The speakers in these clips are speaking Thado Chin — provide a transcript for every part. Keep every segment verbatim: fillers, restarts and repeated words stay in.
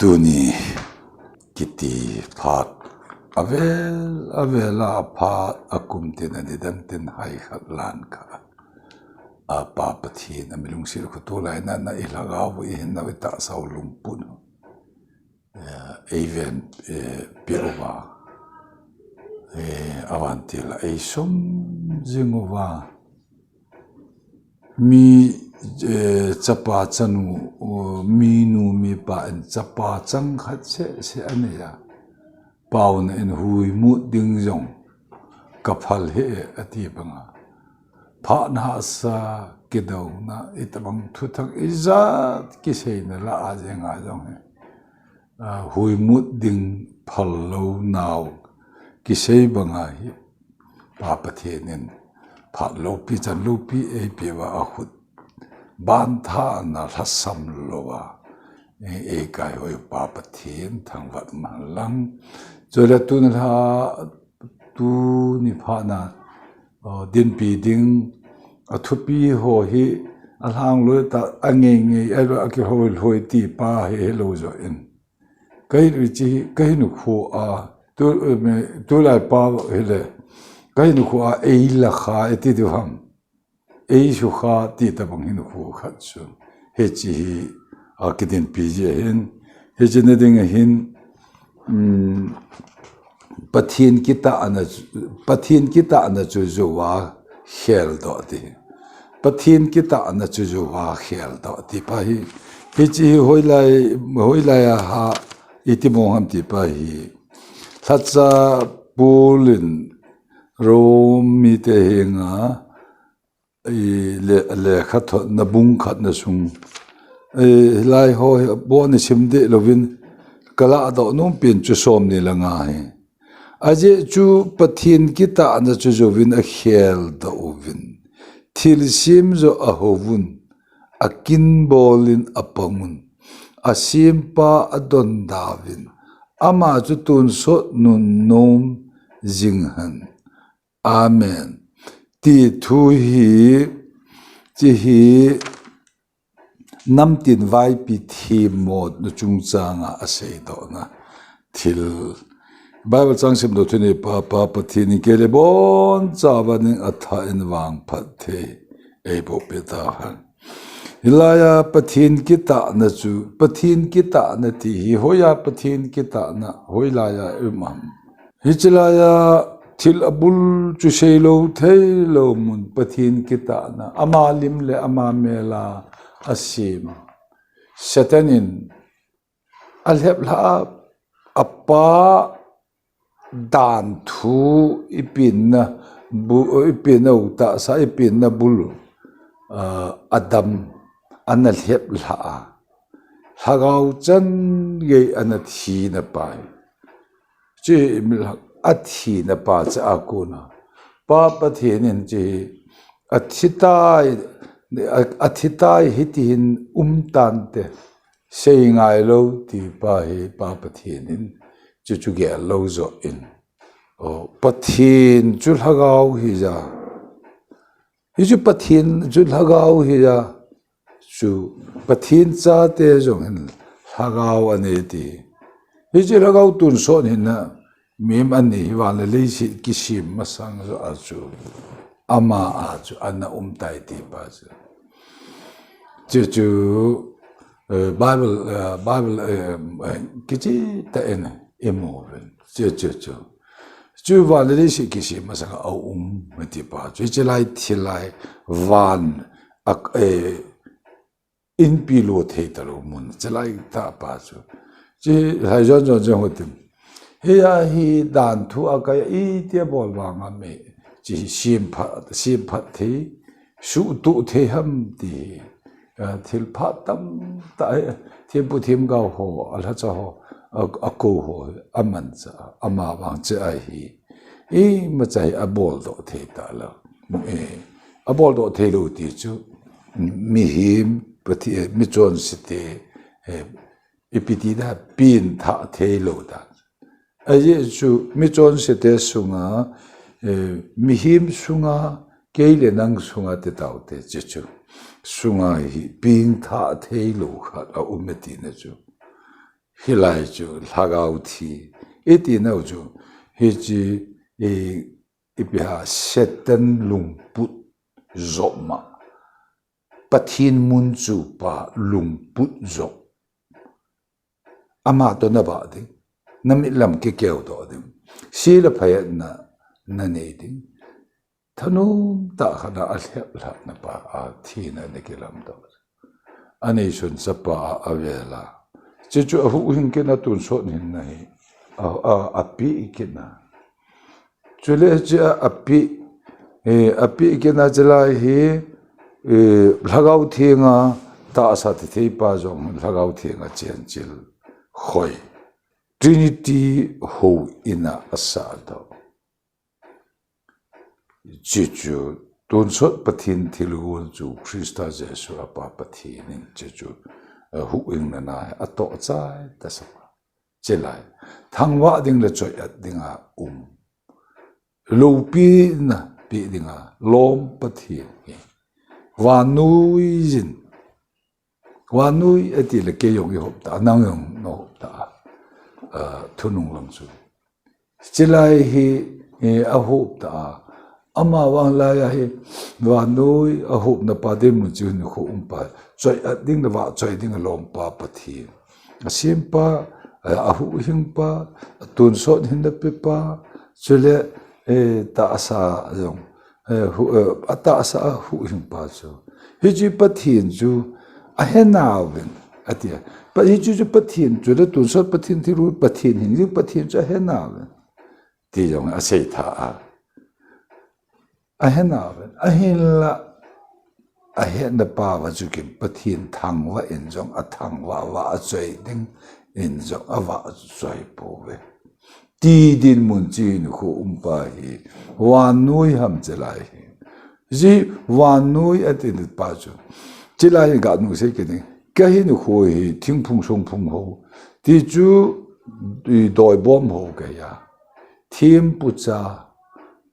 Tuni kiti phat avel avel a phat akum tin a didam tin hai khat lan kha a Pa Pathen a mi lungset khu tu lai na na i lhagao i hin na i ta sau lungput u. Eh, ei ven, eh, pe uva. Eh, avan til a ei sum jing uva. Mi, eh, chapa chanu, uh, mi nu mi pa in chapa chang khat se se anei a. Pau na in hui mut ding jong ka phal he ati banga. Pha na sa kidou na i tabang thu thang i jat kisei na la a jeng a jong he. A, hui mut ding phal lo nau kisei banga hi Pa Pathen in phat lopi chan lopi ei pe uva a khut ban tha na lhasam lo a ei, ei kai hoi Pa Pathen thangvah man lang. Chule tun la tuni phat na, uh, dinpi ding a thupi ho hi a lhang loi ta a ngei ngei a lo a kihoi lhoi ti pa hi, hi lo jo in. Ka hin u chi, ka hin u khu a, tu, eh, me, tu lai pa hi le, ka hin u khu a ei la kha e ti tu ham. Ei su kha ti tabang hin u khu khat su. He chi hi a kidin pi ji hin. He chi na ding a hin, um, Pathen kitahna chu, Pathen kitahna chu jo a khel doh ti. Pathen kitahna chu jo a khel doh ti pa hi. Hi chi hi hoilai, hoilai a ha i ti mo ham ti pa hi. Lhacha Paul in Rom mi te hi nga, i le, le khat thot na bung khat na sung. I lai ho hi bo ni sim de lovin ka la doh nom pen chu som ni la nga hi. A je chu Pathen kitahna chu jo vin a khel doh uvin. Thil sim jo a ho vun. A kin bolin a pangun. A sim pa a don davin. Ama chu tun sot nun nom jing han. Amen. Ti thu hi, chi hi, namtin vaipi thim mot na chungchang a a sei doh na. Thil. Bible chang sim doh thu ni pa, Pa Pathen in kei le bon cha vanin a tha in vang phat thei. Ei bo pe ta han. Hilai a Pathen kitahna chu, Pathen kitahna ti hi, hoiya Pathen kitahna, hoilai a i um ham. Hichi lai a thil a bul chu sei lo thei lo mun Pathen kitahna, ama lim le ama mel a a sim. Satan in a lhep lha a, a pa dan thu i pinna bu-, i pinna u ta sa i pinna bul, ah, Adam ana lhep lha a. Lhagao chan gei ana thina pa hi. Chi mi lha-, a thina pa cha a kona. Pa Pathen in chi a thi tai, a, a thi tai hiti hin um tante. Sei ngai lo ti pa hi Pa Pathen in chu chu gel lo jo in. O, Pathen chu lhagao hi ja. Hi chu Pathen chu lhagao hi ja. Chu Pathen chate jong hin lhagao a nei ti. Hi chu lhagao tun son hin na mim ani hi van le leiset kisim masang jo a chu. Ama a chu ana um tai ti pa chu. Chu chu, eh, Bible, eh, Bible, eh, eh, kichi ta en i mu ven. Chu chu chu. Chu van le leiset kisim masang a um ti pa. Chu chi lai thi lai van a, eh, inpi lo thei ta lo mun. Chi lai ta pa chu. Chi lai jon jon jon ho tim. Hi a hi dan thu a kai i ti a bol vang a me. Chi sim phat, sim phat thei. Su tu thei ham ti. A, thil phat tam ta, eh, thempu themgao ho, a lhacha ho, a, a ko ho, a man cha, ama vang cha a hi. Imacha hi a bol doh thei ta lo. Eh, a bol doh thei lo ti chu, mihem, Pathe-, eh, michonse te, eh, ipi ti da, pengthah thei lo ta. A je chu michonse te sunga, eh, mihem sunga, kei le nang sunga te tau te, che chu. Sunga hi pengthah thei lo khat a um e ti na chu. Hilai chu lhagao thi. Iti nau chu, hichi, i, ipi ham Satan lungput jop ma. Pathen mun chu pa lungput jop. Ama toh navah ding. Namit lam kikeu toh ding. Sila phayatna nanei ding. Thanom tah khat a alhep lhahna pa a thina nakilam toh. Anei sun chapa a avela. Chuchu ahuhhing kit na tonsot hinna hi. A, a, api kit na. Chule chia api, eh, api kit na chilai hi, eh, lhagao thenga tahsa thei pa jong lhagao thenga chenchil. Hoi. Trinity houin a asah toh. Chuchu, tonsot Pathen thilgon chu Christa Jesu a pa Pathen in chuchu, eh, huhhingna na atoh chai tasa. Chilai, thangvah ding le choi-at dinga um. Loupina pe dinga lom Pathen hi. Vannoi jin. Vannoi ati le kei jong i hop ta, nang jong na hop ta. Ah, thunung lang chu. Chilai hi, eh, ahop ta. Ama vang lai a hi, vannoi ahopna pa dinmun chu hinkho um pa. Choi-at ding le vahchoi ding a lom pa Pathen. Asem pa, eh, ahuhhing pa, atonsot hinna pe pa, chule, eh, tahsa jong, eh, hu-, eh, atahsa a huhhing pa chu. Hichu Pathen chu ahe nauvin, ati. Pa, hichu chu Pathen chu le tonsot Pathen thilgon Pathen hingjing Pathen chu ahe nauvin. Ti jong asei tha a. Ahe nauvin, ahinla, ahetna pa va chu kin Pathen thangvah in jong athangvah vah a choi ding in jong avah choi pouve. Ti dinmun chu hinkho um pa hi, vannoi ham chilai hi. Ji vannoi ati pa chu. Chilai hi ga nung sei kit ding. Ka hinkho hi thingphung songphung ho. Ti chu i doibom ho kahi a. Thempu cha,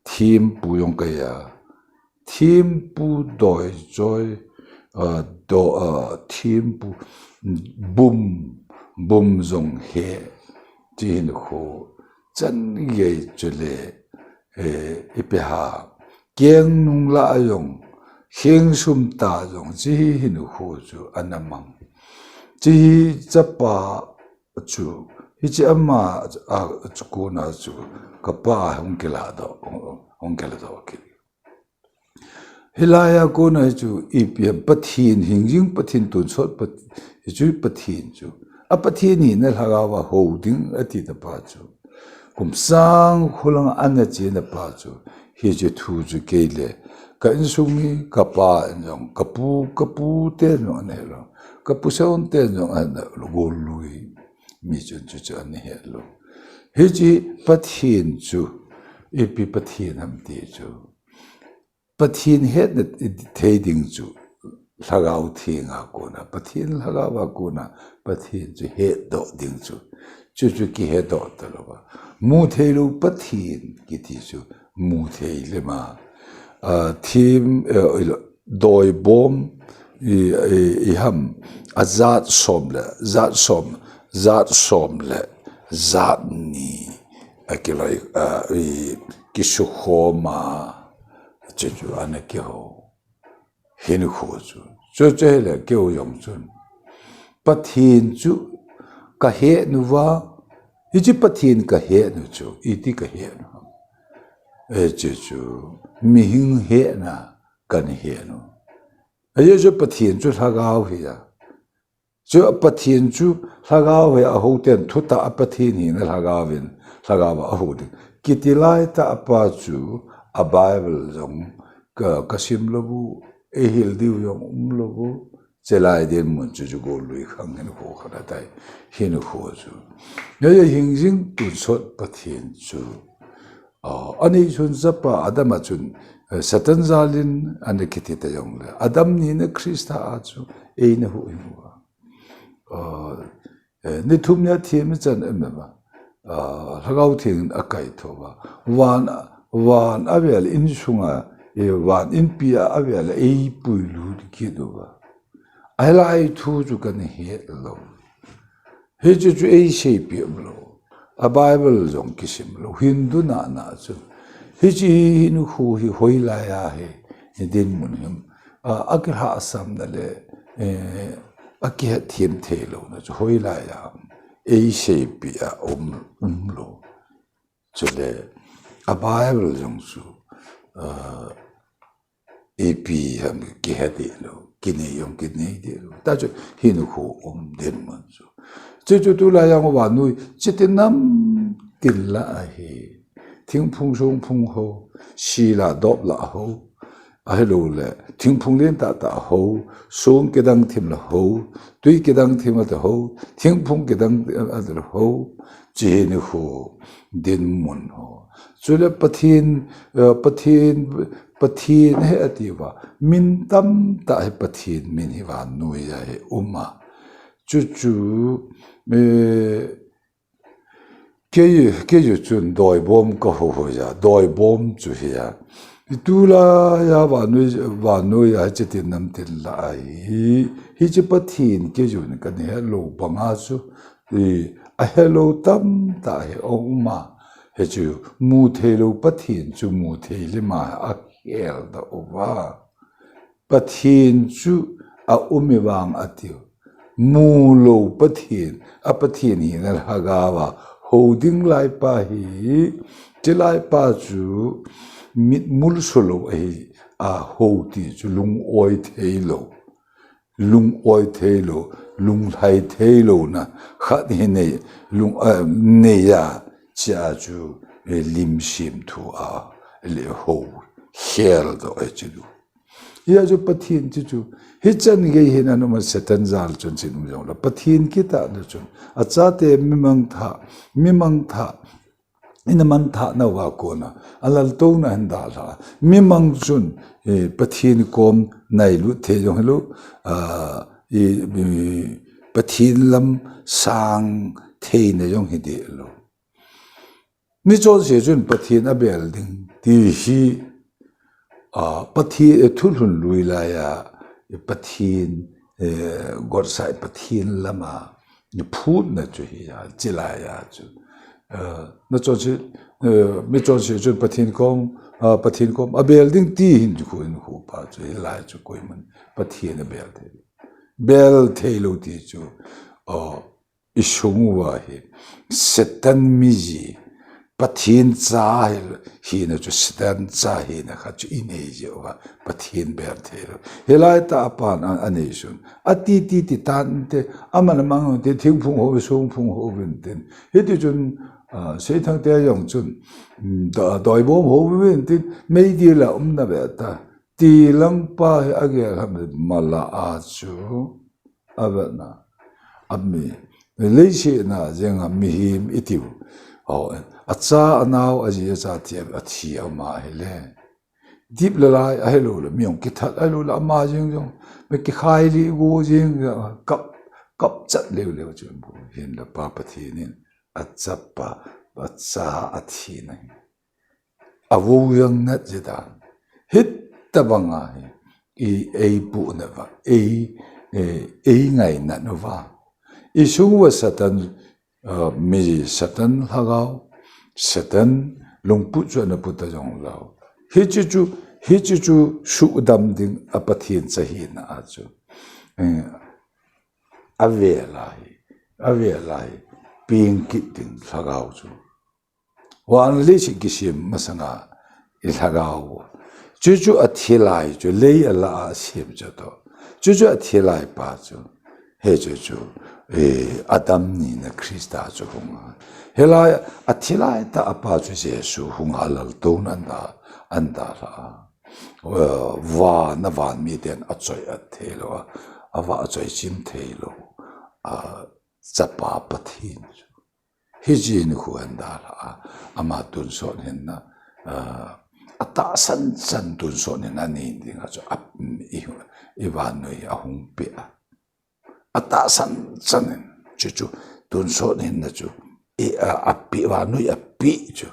thempu jong kahi a. Thempu doichoi, ah, do, ah, thempu bum, bum jong he, ti hinkho, chan gei chule, eh, ipi ham, keng nung lah a jong, kheng sum tah jong, chi hi hinkho chu ana mang. Chi hi chapa chu, hichi ama, a, chu kona chu, kapa hung kilah doh, hung kilah doh kit. Hilai a kona hi chu ipi ham Pathen hingjing Pathen tonsot Pat-, hichu Pathen chu. A Pathen hina lhagao va hou ding ati ta pa chu. Kum sang kho lang ana chena pa chu. Hichu thu chu kei le. Ka insung hi kapa in jong, kapu, kapu ten jong ana he lou. Kapu son ten jong ana he lou, golui. Mi chun chuchu ana he lou. Hichi Pathen chu, ipi Pathen ham ti chu. Pathen hetna thei ding chu, lhagao thenga kona, Pathen lhagao a kona, Pathen chu hetdoh ding chu. Chuchu kihedoh talou va. Mu thei lou Pathen kiti chu, mu thei le ma. Ah, them, eh, ilo, doibom, i, i, i ham, ajat som le, jat som, jat som le, jat ni, akiloi, ah, i, kisukhoma, chuchu ana kiho. Hinkho chu. Chuchu hile keu jong chun. Pathen chu kahe nu va, hichi Pathen kahe nu chu, iti kahe nu. E chuchu, mihing hena, kana he nu. Ajeh chu Pathen chu lhagao hi a. Chu Pathen chu lhagao hi a hou ten thutah a Pathen hina lhagao in, lhagao a hou ding. Kiti lai tah a pa chu a Bible jong ka, ka sim lou u, ei hil diu jong um lou u. Chilai dinmun chu chu golui khang hinkho khat atai. Hinkho chu. Nia hingjing tonsot Pathen chu. Ah, anei chun chapa Adam a chun, eh, Satan jalin ana kiti ta jongle. Adam nina Christa a chu eina huhhing uva. Ah, eh, ni thum nia thim chan em em a. Ah, Lhagao Theng in akaithou va. Van, van avel insunga, eh, van inpi a avel eipuilut kit uva. Ahilai thu chu kana he lou. Hiche chu eiseipeh umlou. A Bible jong kisimlou. Hindu nana chu. Hiche hi hinkho hi hoilai a hi, hi dinmun him. A, akilhahsamna le, eh, akihetthem theilouna chu hoilai a eiseipeh a um, umlou. Chule, a Bible jong chu, ah, ipi ham kihe deh lou, kinei jong kinei deh lou. Tachu hinkho um dinmun chu. Chuchu tulai a vannoi, chiti nam tin la ahi. Thingphung songphung ho, sila dop la ho. Ahilouleh, thingphung lentah tah ho, song kidang thim la ho, tui kidang thim la ho, thingphung kidang, eh, la ho, chuhi hinkho dinmun ho. Chule Pathen, eh, Pathen, Pathen hi atiuva, min tamtah hi Pathen min hi vannoi a hi uma. Chuchu, eh, Kei, keiyu chun doibom kahou hoi a, doibom chu hi a. Itulai a vannoi, vannoi a hiche tin nam tin la ahi. Hiche Pathen keiyu ni kahin helou banga chu, i, ahelou tamtah hi aum a. Hichu mutheilou Pathen chu muthei lima a hel da uva. Pathen chu aum e vang atiu. Mulou Pathen, a Pathen hina lhagao a hou ding laipa hi, chulaipa chu mitmul solou ahi, ahou ti chu lung-oi theilou, lung-oi theilou, lunglhai theilouna khat hi nei, lung, a, nei a, chea chu, eh, lim semthu a, le hou, hel doh e chu. Hia chu Pathen chu chu. Hichan gei hin ana um a Satan jal chun chin um jongle. Pathen kitahna chun. Achate mimang thah, mimang thah. Ina man thah nauva kona. Alaltouna ahin dalha. Mimang chun, eh, Pathen kom nailut thei jong hilou. Ah, i, i, Pathen lam sang theina jong hi deh lou. Michonse chun Pathen abel ding ti hi, a, Pathen, eh, thulhun lui lai a, eh, Pathen, eh, gotsai Pathen lama, eh, phutna chu hi a, chilai a chu. Eh, nachonse, eh, michonse chun Pathen kom, a, Pathen kom abel ding ti hin chu khu in khu pa chu hilai chu koiman Pathen abel thei. Bel theilou ti chu, a, isung uva hi Satan miji, Pathen cha hi, hina chu Satan cha hina kha chu inei ji uva Pathen bel theilou. Hilai tah a pan a, anei sun. Ati ti ti tante, aman amang te thingphung hou, songphung hou vintin. Hiti chun, a, Seithang te jong chun, mm, do-, doibom hou vintin, meidil a umna ve ta. Ti langpa hi agel ham mala a chu. Avetna, ami, leiset a jenga mihem itiu. Aw, acha anao aji acha ti athi ama hile. Dip le lai ahilouleh, mi jong kithat ahilouleh, ama jeng jong, mi kikhai li go jeng, kap, kap chat leu leu chu, hinla Pa Pathen in, achapa, acha athina hi. Avou jang nat jidan. Hitabanga hi, i, eipuhnauva, ei, eh, eingainatnauva. Isung uva Satan, ah, mi Satan lhagao, Satan lungput chu ana put a jonglou. Hiche chu, hiche chu sudam ding a Pathen cha hina a chu. Eh, avel a hi, avel a hi, peng kit ding lhagao chu. Van le leiset kisem masanga i lhagao. Chuchu athilai chu lei ala a sem chu to. Chuchu athilai pa chu. Hichu chu, eh, Adam nina Christa chu hunga. Hilai athilai tah a pa chu Jesu hunga alaltouna anda, andalha. Eh, van a van miten achoi at theilou a. Ava achoi chim theilou. A, Chapa Pathen chu. Hiche nikho hin dalha a, ama tonsot hinna, ah, atahsan chan tonsot hinna nei dinga chu, a, i, i vannoi ahung peh a. Atahsan chan in, chu chu, tonsot hinna chu, i, a, apeh, vannoi apeh chu.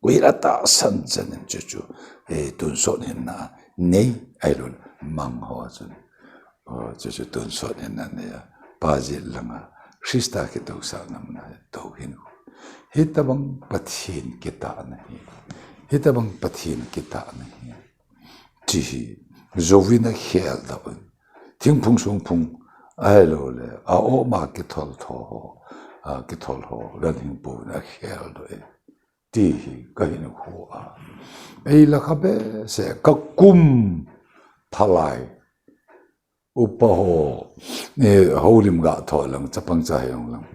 Ui atahsan chan in chu chu, e, tonsot hinna nei, ahilouleh, mang ho chun. O, chu chu tonsot hinna nei a, Pa jet langa, Christa kitousah namna, tou hinkho. Hitabang Pathen kitahna hi. Hitabang Pathen kitahna hi. Ti hi, jouvin akhel doh in. Thingphung songphung, ahilouleh, a-oma kithol tho ho, a, kithol ho, ganhing pouvin akhel doh in. Ti hi, kahinkho a. Eilakha behseh, kakum phalai. Upa ho, eh, houlim ga tho lang, chapang cha hijong lang.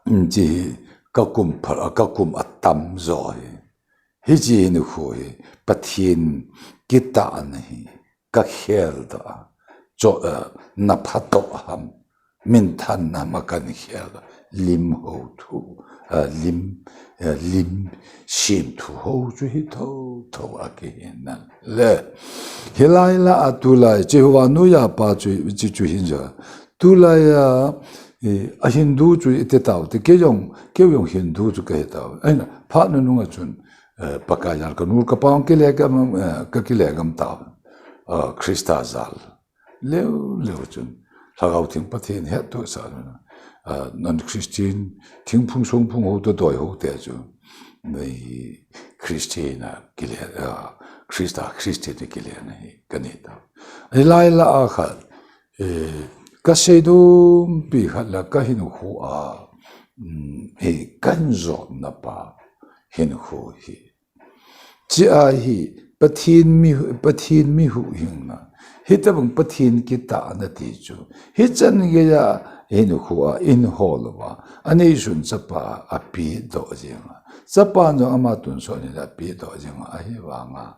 Hiche hi kakum phal, kakum atamjo hi. Hiche hinkho hi, Pathen kitahna hi, kakhel doh a. Cho, eh, na phatoh ham. Minthanna ma kakhel doh. Lim ho thu, eh, lim, eh, lim sim thu ho chu hi tho, tho a kihin na. Le, hilai lah a tulai, Jehovah noiya pa chu, chu, chu hin ja. Tulai a, eh, a Hindu chu iti tau, ti kei jong, kei jong Hindu chu kahi tau. Ahin, phat nunung a chun, eh, Pakai jal kanul kapang kile gam, eh, kakile gam tau. Eh, Christa jal. Leu, leu chun. Lhagao Theng Pathen hettohsah na. Ah, non-Christian, thingphung songphung ho toh doi ho te chu. Nei Christian a kile, ah, Christa, Christian a kile na hi, kanei tau. Hilai lah a khat, eh, kasei dum pi khat la kahinkho a, um, hi kanjotna pa, hinkho hi. Chia hi, Pathen mi, Pathen mi huhhingna. Hitabang Pathen kitahna ti chu. Hichan geiya hinkho a, in hol uva. Aneisun chapa a apedoh jing a. Chapa jong ama tonsot in apedoh jing a. Ahivanga.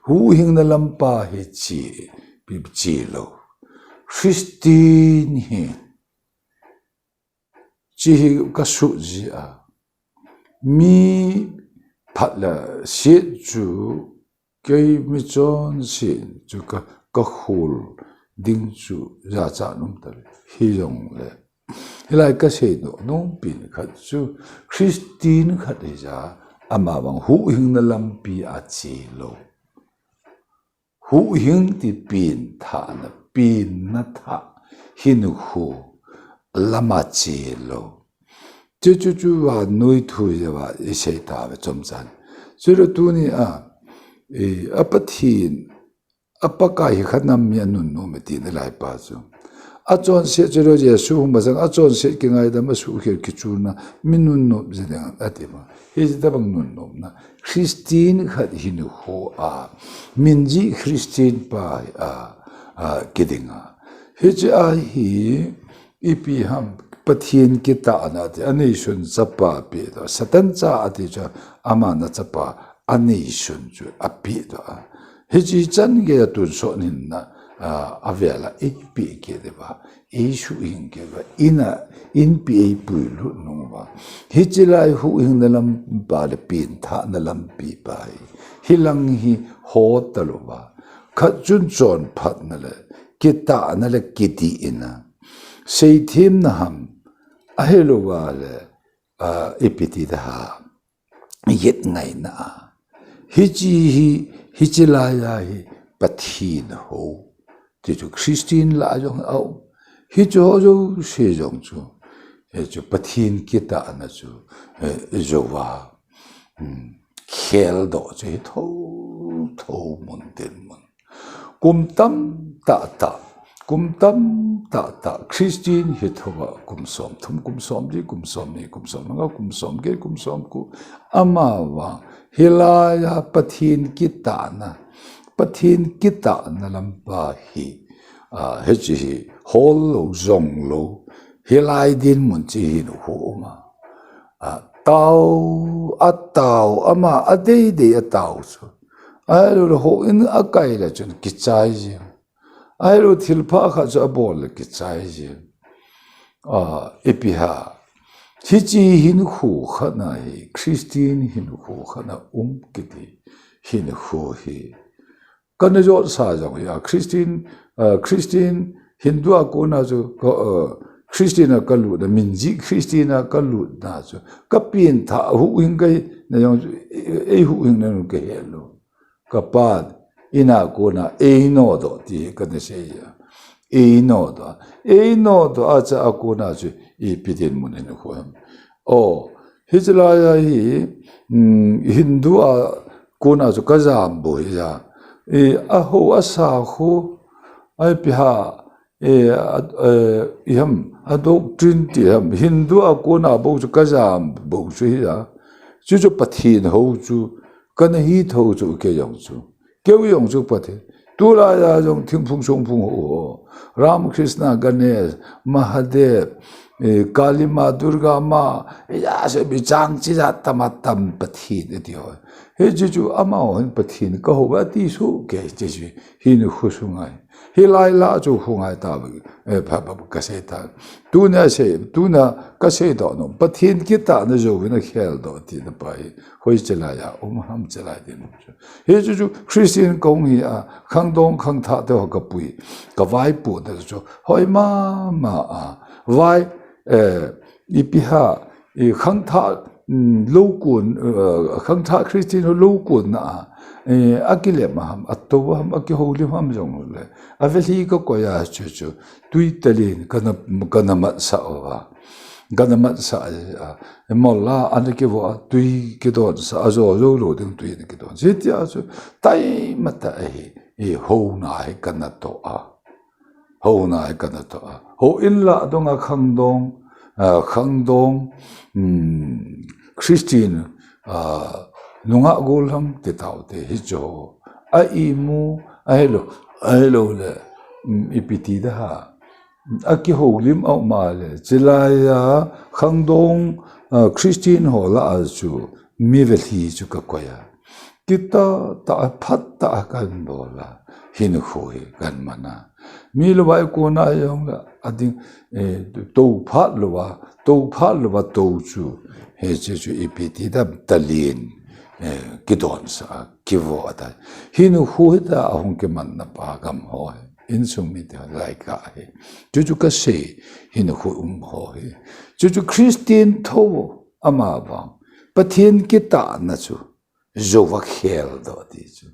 Huhhingna lampa hi che, pi che lou. Christian hi. Che hi kasuh jia. Mi phat le set chu kei mi chonset chu ka, kakhol ding chu jachat um tale. Hijongle. Hilai kasei nom, nom pen khat chu Christian khat hija ama vang huhhingna lampi a che lou. Huhhing ti pengthahna, pengna thah, hinkho lama che lou. Chu, chu, chu vannoi thu jeh a isei tauve chomchan. Chule tuni a, eh, a Pathen, a Pakai hi khat nam mi anunnom e tina lai pa chu. Achonset chu lou Jesu hung masang, achonset kingaidam, asuhkhel kichulna, mi nunnom jing ding ati ma. Hitabang nunnomna. Christian khat hinkho a, min jih Christian pa a, a, kiding a. Hiche a hi, ipi ham, Pathen kitahna ti, aneisun chapa apedoh, Satan cha ati chu, aman achapa, aneisun chu apedoh a. Hiche chan geiya tonsot hinna, a, avel a, eipeh kit uva. Eisuhhing kit uva, in a, inpi eipuilut nung uva. Hiche lai huhhingna lampa le pengthahna lampi pa hi. Hilang hi hol talou va. Khat chun chonphatna le, kitahna le kidihna. Seithemna ham, ahilouva le, a, ipi ti ding ham. Yet ngaina a. Hiche hi, hiche laiya hi Pathen hou. Ti chu Christian lah a jong aum. Hiche ho jouse jong chu. Hichu Pathen kitahna chu. Eh, jouva. Hmm. Kheldoh chu hi tho, tho mun tin mun. Kum tamtah tah, kum tamtah tah, Christian hi thova kum somthum, kum somli, kum somni, kum somnga, kum somget, kum somko, amavang, hilaiya Pathen kitahna, Pathen kitahna lampa hi, a, hiche hi, hol lou, jong lou, hilai dinmun chu hinkho uma. A, tao, atao, ama, adeidei atao chu. Ahilou le houin akai le chun kichai jeng. Ahilou thilpha khat chu abol le kichai jeng. A, ipi ham. Hiche hinkho khat na hi, Christian hinkho khat na um kiti hinkho hi. Kana jotsa jong hi, a, Christian, a, Christian, Hindu a kona chu, ka, a, Christian a kalutna, min jih Christian a kalutna chu, kapengthah huhhing kahina jong chu, ei, eihuhhingna nun kahet lou. Kapa, in a kona, einodoh ti hi kana sei a. Ei no to. Ei no to a cha a kona chu ipi dinmun hin khu ham. O, hiche lai a hi, um, Hindu a kona chu ka jam bou hi ja. E, a ho a sa khu, ai pi ha, e, a, e, i ham, a doctrine ti ham, Hindu a kona bou chu ka jam bou chu hi ja. Chu chu Pathen ho chu, ka na hi tho chu kei jong chu. Keu jong chu Pathen. Tulai a jong thingphung songphung ho ho. Ram, Krishna, Ganesh, Mahadev, eh, Kali ma, Durga ma, eh, ya se bi chang chi ja tam a tam Pathen e ti ho. Hiche chu amaho hin Pathen ka ho a ti su kei che chu hin khu sunga hi. Hilai la chu khu ngai ta, eh, pha, pha, ka sei ta. Tunia sei, tunia ka sei doh nom. Pathen kitah na jouvin a khel doh tina pa hi. Hoiche lai a um ham, che lai din chu. Hichu chu Christian kong hi a, khangdong khangthah te ho ka pui, ka vaipoh te chu hoi mama a. Vai, eh, ipi ha, i khangthah, mm, lou kon, eh, khangthah Christian ho lou kon na a, eh, a kilem a ham, a tou a ham, a kihoulim ham jong le. A veli ka koi a chu chu, tui talin ka na, ka na mat sa o a. Ka na mat sa a, a, molla ana kivo a, tui kidon sa, a jo jo lou ding tui ana kidon. Hitia chu, tai mata a hi, i houna hi ka na to a. Houna hi ka na to a. Houin lah dong a khangdong, a, khangdong, um, Christian, a, nungah gollhang ti tau te hi chu. A imu, a hilo, a hilo le, um, ipi ti da ha. A kihoulim a um a le, chilai a khangdong, a, Christian ho la a chu mi veli chu ka koi a. Kitah tah a phat tah a kan bol a, hin khu hi kan man a. Mi lou vai kona jong la, a ding, eh, tou phat lou a, tou phat lou a tou chu, hiche chu ipi ti da talin, eh, kidon sa a, kivo a ta. Hin khu hi ta a hung kiman na pa gam ho hi. Insung mite lai ka hi. Chu chu ka sei, hin khu um ho hi. Chu chu Christian tho ama vang. Pathen kitah na chu. Jou va khel doh ti chu.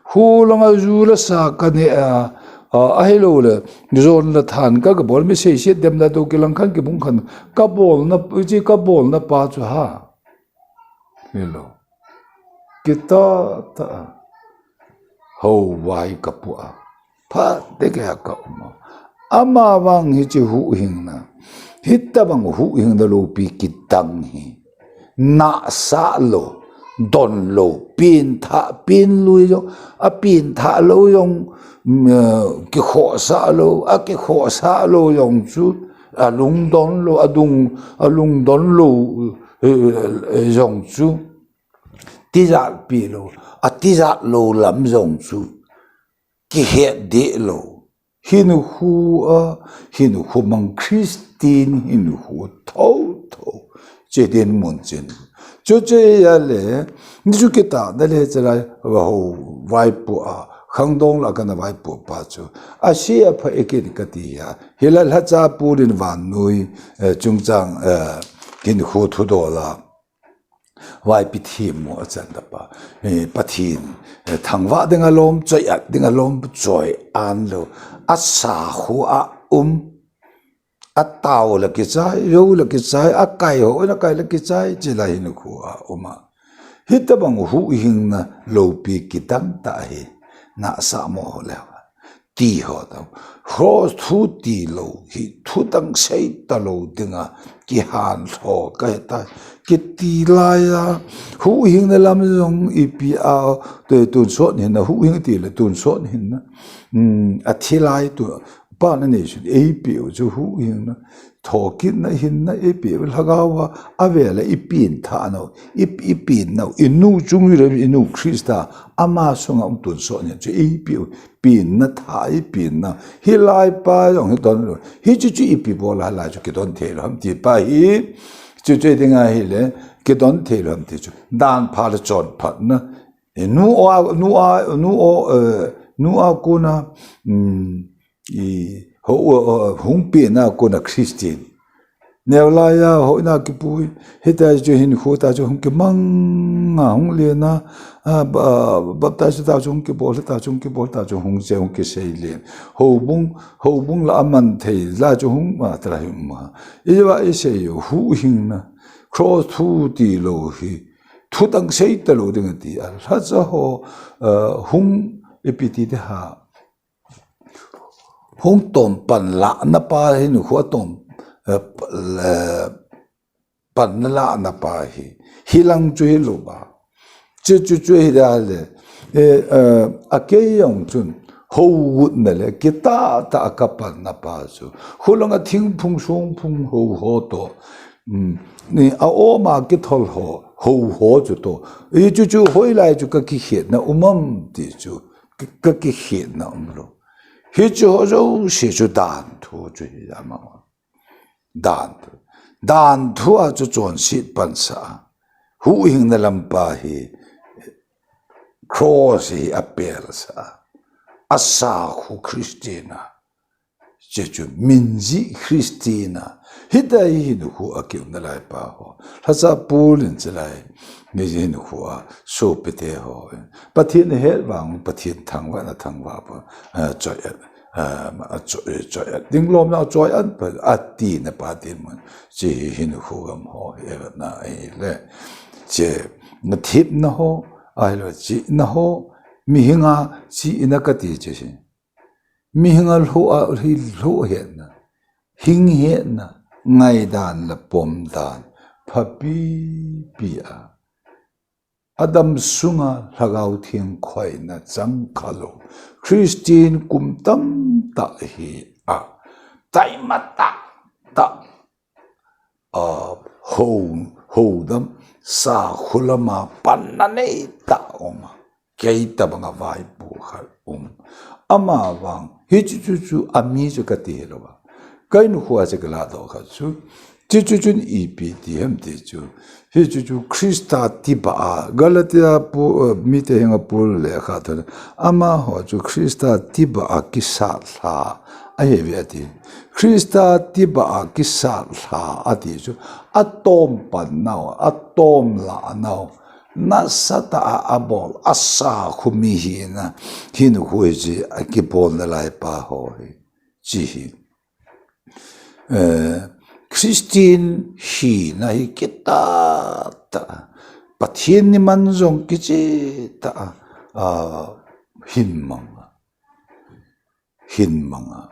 Khu langa ju la sa ka ne a, a, a hilo le, jon la than ka, ka bol mi sei sei dem la do kilang khan kibung khan, ka bol na, chi ka bol na pa chu ha. Hilo. Kitah tah a. Hou vai ka pu a. Phat te ke a ka um a. Ama vang hiche huhhingna. Hitabang huhhingna loupi kidang hi. Nahsah lou, don lou, pengthah, peng lui jong, a pengthah lou jong, mm, eh, kikhohsah lou, a kikhohsah lou jong chu, a lungdon lou, a dung, a lungdon lou, eh, eh, jong chu. Tijat pi lou, a tijat lou lam jong chu kihet deh lou. Hin khu a, hin khu mang Christian, hin khu tho tho. Che dinmun chen. Chu che a le, ni chu kitah na le che lai, va ho vaipoh a, khangdong la ka na vaipoh pa chu. A se a pha e kin ka ti a. Hilai lhacha pu din vannoi, eh, chungchang, eh, hin khu thudol a. Vaipi themmo a chan ta pa. Eh, Pathen, eh, thangvah ding a lom, choi-at ding a lom, choi-an lou. A sa khu a um. A tao la kichai, jou la kichai, a kai ho, la kai la kichai, chilai hin khu a um a. Hitabang huhhingna loupi kidang tah hi. Nahsah mo ho le. Ti ho tao. Ho thu ti lou, hi thu dang sei ta lou dinga, kihan lho ka he ta. Kiti lai a, huhhingna lam jong ipi a, tu, tonsot hinna, huhhing ti le tonsot hinna. Hmm, a thi lai tu, pa na nei sun, ei pe u chu huhhingna. Thokitna hinna, ei pe u lhagao a, a vela i pengthah nau, i, i peng nau, i nu chung le i nu Christa, ama sunga um tonsot hin chu ei pe u, pengna tha i pengna. Hilai pa jong hi don lou. Hichu chu ipi bol a lai chu kidon thei lou ham ti pa hi. Chu chu dinga hi le, kidon thei lou ham ti chu. Dan pha le chonphatna. E, nu a, nu a, nu o, eh, nu a kona, mm, i, ho, o, o, hung pena kona Christian. Neo laiya hoina kipui, hitia chu hinkho ta chu hung kimang a, hung lena, a, ba-, baptize ta chu hung kibol, ta chu hung kibol, ta chu hung che, hung kisei len. Houbung, houbung la aman thei, la chu hung ma, ta la hung ma. Ijeh a isei u, huhhingna, cross thu tilou hi, thudang sei talou ding ati, a, lhacha ho, a, hung ipi ti te ha. Hung tom panlahna pa hi nikho a tom, eh, p-, eh, panlahna pa hi, hilang chu hilou ba. Chu, chu, chu hi da le, eh, eh, a kei jong chun, hougut na le, kitah tah a ka panna pa chu. Kholanga thingphung songphung hou ho to. Um, ni a oma kithol ho, hou ho chu to. I chu chu hoilai chu ka kikhetna um am ti chu. Ka, ka kikhetna umlou. Hichu ho jouse chu dan thu chu hi ama. Dan thu. Dan thu a chu chonset pansa. Huhhingna lampa hi cross hi apelsa. Asakhu Christian a. Che chu, min jih Christian a. Hitia hi hinkho a kiumna lai pa ho. Lhacha Paul in chulai. Mi hinkho a. Sopite ho. Pathen ahet vang, Pathen thangvah na thangvah pa. A, choi, a, a, choi, choi, ding lom na choi an pa, ati na pa tin mun. Che hi hinkho gam ho. He na hi le. Che, na thip na ho. Ahilou, che na ho. Mihinga, che na kati che si. Mihinga lhu a, hi lhu hetna, hing hetna, ngaidan le pomdan, phapipi a. Adam sunga Lhagao Theng khoina chang khalou. Christian kum tamtah hi a. Taima tahtah. A, hou, hou dam, sakhu lama panna neitah um a. Kei tabanga vaipo khat um. Ama vang, hichu chu chu, ami chu kati hilou a. Ka hinkho a chu ka ladoh khat chu. Chu chu chun ipi ti ham ti chu. Hichu chu Christa tibah a, Galatia pu, eh, mite henga Paul lekha thon. Amaho chu Christa tibah a kisat lha. Ahi ve ati. Christa tibah a kisat lha ati chu, atom pan nau, atom la nau, nasatah a abol, asakhu mi hina, hinkho hi chu, akibolna lai pa ho hi, che hi. Eh, Christian hina hi kitah tah, Pathen ni man jong kicheh tah, ah, hin mang a. Hin mang a.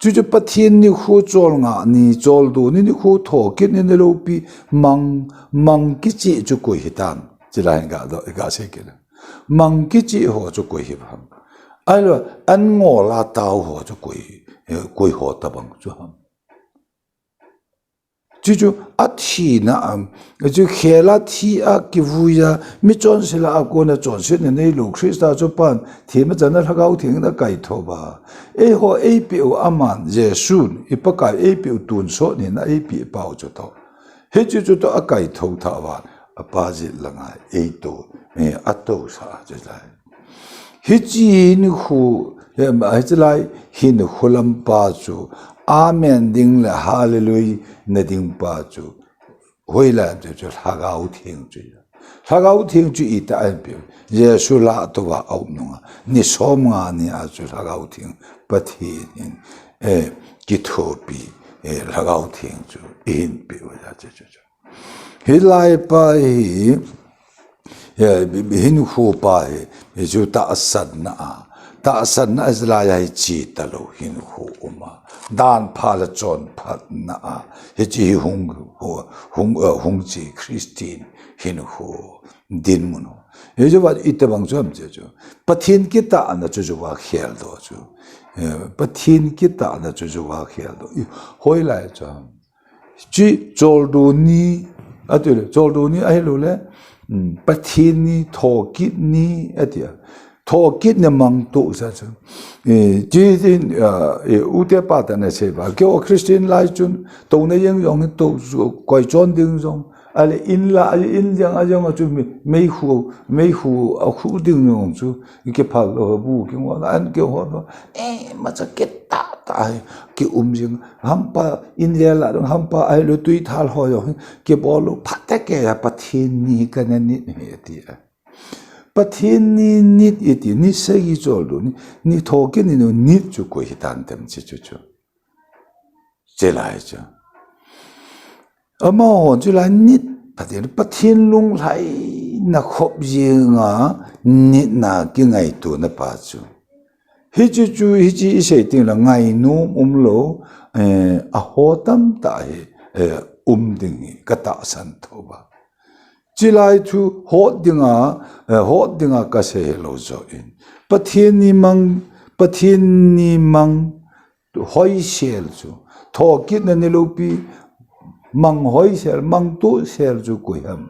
Chuchu Pathen nikho cholngah ni, choldo ni, nikho thokit ni, niloupi mang, mang kicheh chu koi hitam. Chulai hin ga do, ga sei kit le. Mang kicheh ho chu koi hi ham. Ahilou, an ngol a tao ho chu koi, eh, koi ho tabang chu ham. Chuchu athina am, chu khel a thi a kivui a, michonse lah a kona chonsetna neilou, Christa chu pan, themna channa Lhagao Theng in akaithou va. Eiho eipeh u aman, Jesun, i Pakai eipeh u tonsot hina eipeh pau chu to. Hichu chu to akaithou tha va, apa jit langa eito, eh, atousah chu lai. Hiche hinkho, em, hiche lai hinkho lam pa chu, amen ding le hallelujah na ding pa chu, hoilai chu chu Lhagao Theng chu. Lhagao Theng chu itih a eipeh. Jesu lah a tou va aum nunga. Ni som nga ni a chu Lhagao Theng Pathen in, eh, kithopi, eh, Lhagao Theng chu eihin peh u ahi chu chu chu. Hilai pa hi, eh, hinkho pa hi, hichu tahsanna a. Tahsanna a hilai a hi che talou hinkho um a. Dan pha le chonphatna a. Hiche hi hung, hung, eh, hung che Christian hinkho dinmun ho. Hichu va itobang chu ham che chu. Pathen kitahna chu chu va kheldoh chu. Eh, Pathen kitahna chu chu va kheldoh. I hoilai chu ham. Chi choldo ni, ati le, choldo ni ahilou le, um, Pathen ni, thokit ni, ati a. Thokit ni mang toh sa chu. Eh, chi tin, ah, eh, ute pa tana sei va. Keiho Christian lai chun, touna jeng jong hin to, koi chon ding jong. Ahile in la, in jeng a jeng a chu mei, meikhu, meikhu a khu ding jong chu. Kiphal lou bu, kingol an keiho. Eh, imacha kitah tah hi kium jing. Hampa in vel a dong, hampa ahilou tui thal ho jong kibol lou, phatecha Pathen ni kana nit hi ati. Pathen ni nit iti, ni sagi choldo ni, ni thokit ni nit chu koi hitan tem chi chu chu. Chulai chu. Amaho chulai nit, Pathen, Pathen lunglhaina khop jenga nitna kingaitona pa chu. Hiche chu, hiche isei teng le ngainom umlou, eh, aho tamtah hi, eh, um ding hi katahsan thou va. Chulai chu hot dinga, eh, hot dinga kasei hilou joh in. Pathen ni mang, Pathen ni mang hoisel chu. Thokitna ni loupi, mang hoisel, mang tusel chu koi ham.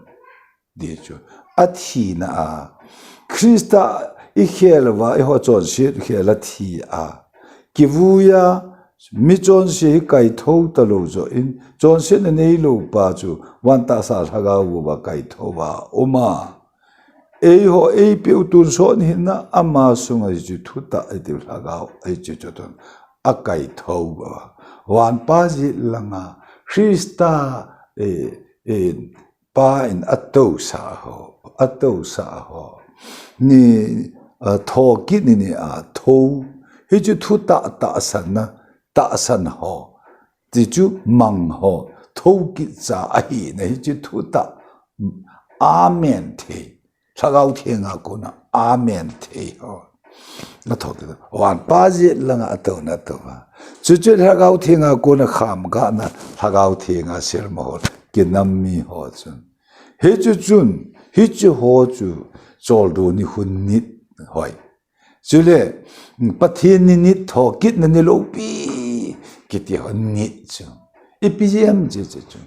Ti chu. Athina a. Christa ikhel uva, eiho chonset khel a thi a. Kivui a, mi chonse hi kaithou talou joh in, chonsetna neilou pa chu, vantahsa lhagao uva kaithou va um a. Eiho, eipeh u tonsot hinna ama sunga hichu thutah, hichu lhagao, hichu chu tun. Akaithou va. Vanpa jet langa, Christa, eh, eh, pa in atousah ho, atousah ho. Ni, ah, thokit ni ni a thou. Hichu thutah tahsan na, tahsan ho. Ti chu mang ho. Thokit cha ahina hichu thutah. Amen thei. Lhagao Thenga kona, amen thei ho. Na thokit. Vanpa jet langa atouna tou va. Chuchu Lhagao Thenga kona kham gahna, Lhagao Thenga selma ho. Kinam mi ho chun. Hichu chun, hichu ho chu, choldo ni khu nit hoi. Chule, Pathen ni nit thokitna ni loupi, kiti ho nit chu. Ipi jeh ham chu chu chu.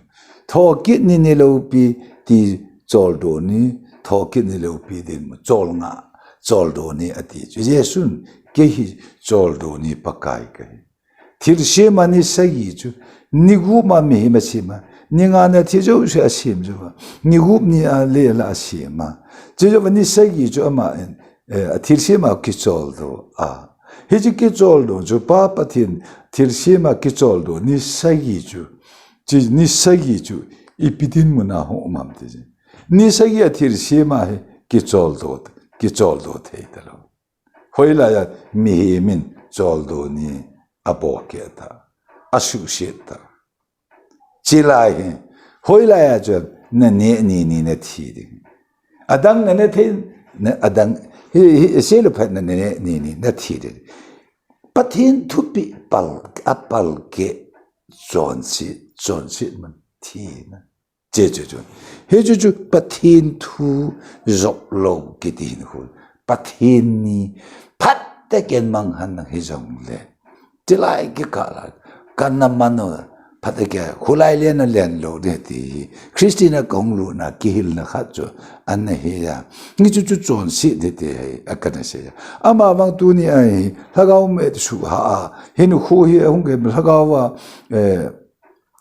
Thokit ni ni loupi ti choldo ni, thokit ni loupi dinmun, cholngah, choldo ni ati chu. Jesun, kei hi choldo ni Pakai kahi. Thilsem a ni sagi chu, ni gup ma mihem asem a, ni nga na thi jouse asem jou va, ni gup ni a le la asem a. Chu jou va ni sagi chu ama in, eh, a thilsem a kicholdo a. Hichu kicholdo chu Pa Pathen thilsem a kicholdo ni sagi chu, chi ni sagi chu, ipi dinmun a hung um ham ti chu. Ni sagi a thilsem a hi kicholdo, kicholdo thei talou. Hoilai a mihem in choldo ni abohkeh ta, asuhset ta. Chulai hi, hoilai a chu naneh ni ni nathi ding. Adang naneh thei, na, adang, hi, hi, seluphat naneh ni ni nathi ding. Pathen thupeh pal, apalkeh, chonset, chonset man thina. Che chu chu. Hichu chu Pathen thu jop lou kiti hinkho. Pathen ni phatecha mang hen nang hijongle. Chulai kikah la. Kana mano phatecha khulai le na len lou ding ti hi. Christian a kahung lutna kihilna khat chu. Ana hi a. Ni chu chu chonset ding ti hi. Akana sei a. Amavang tuni a hi. Lhagao me ti suh ha a. Hinkho hi hung ke lhagao a. Eh,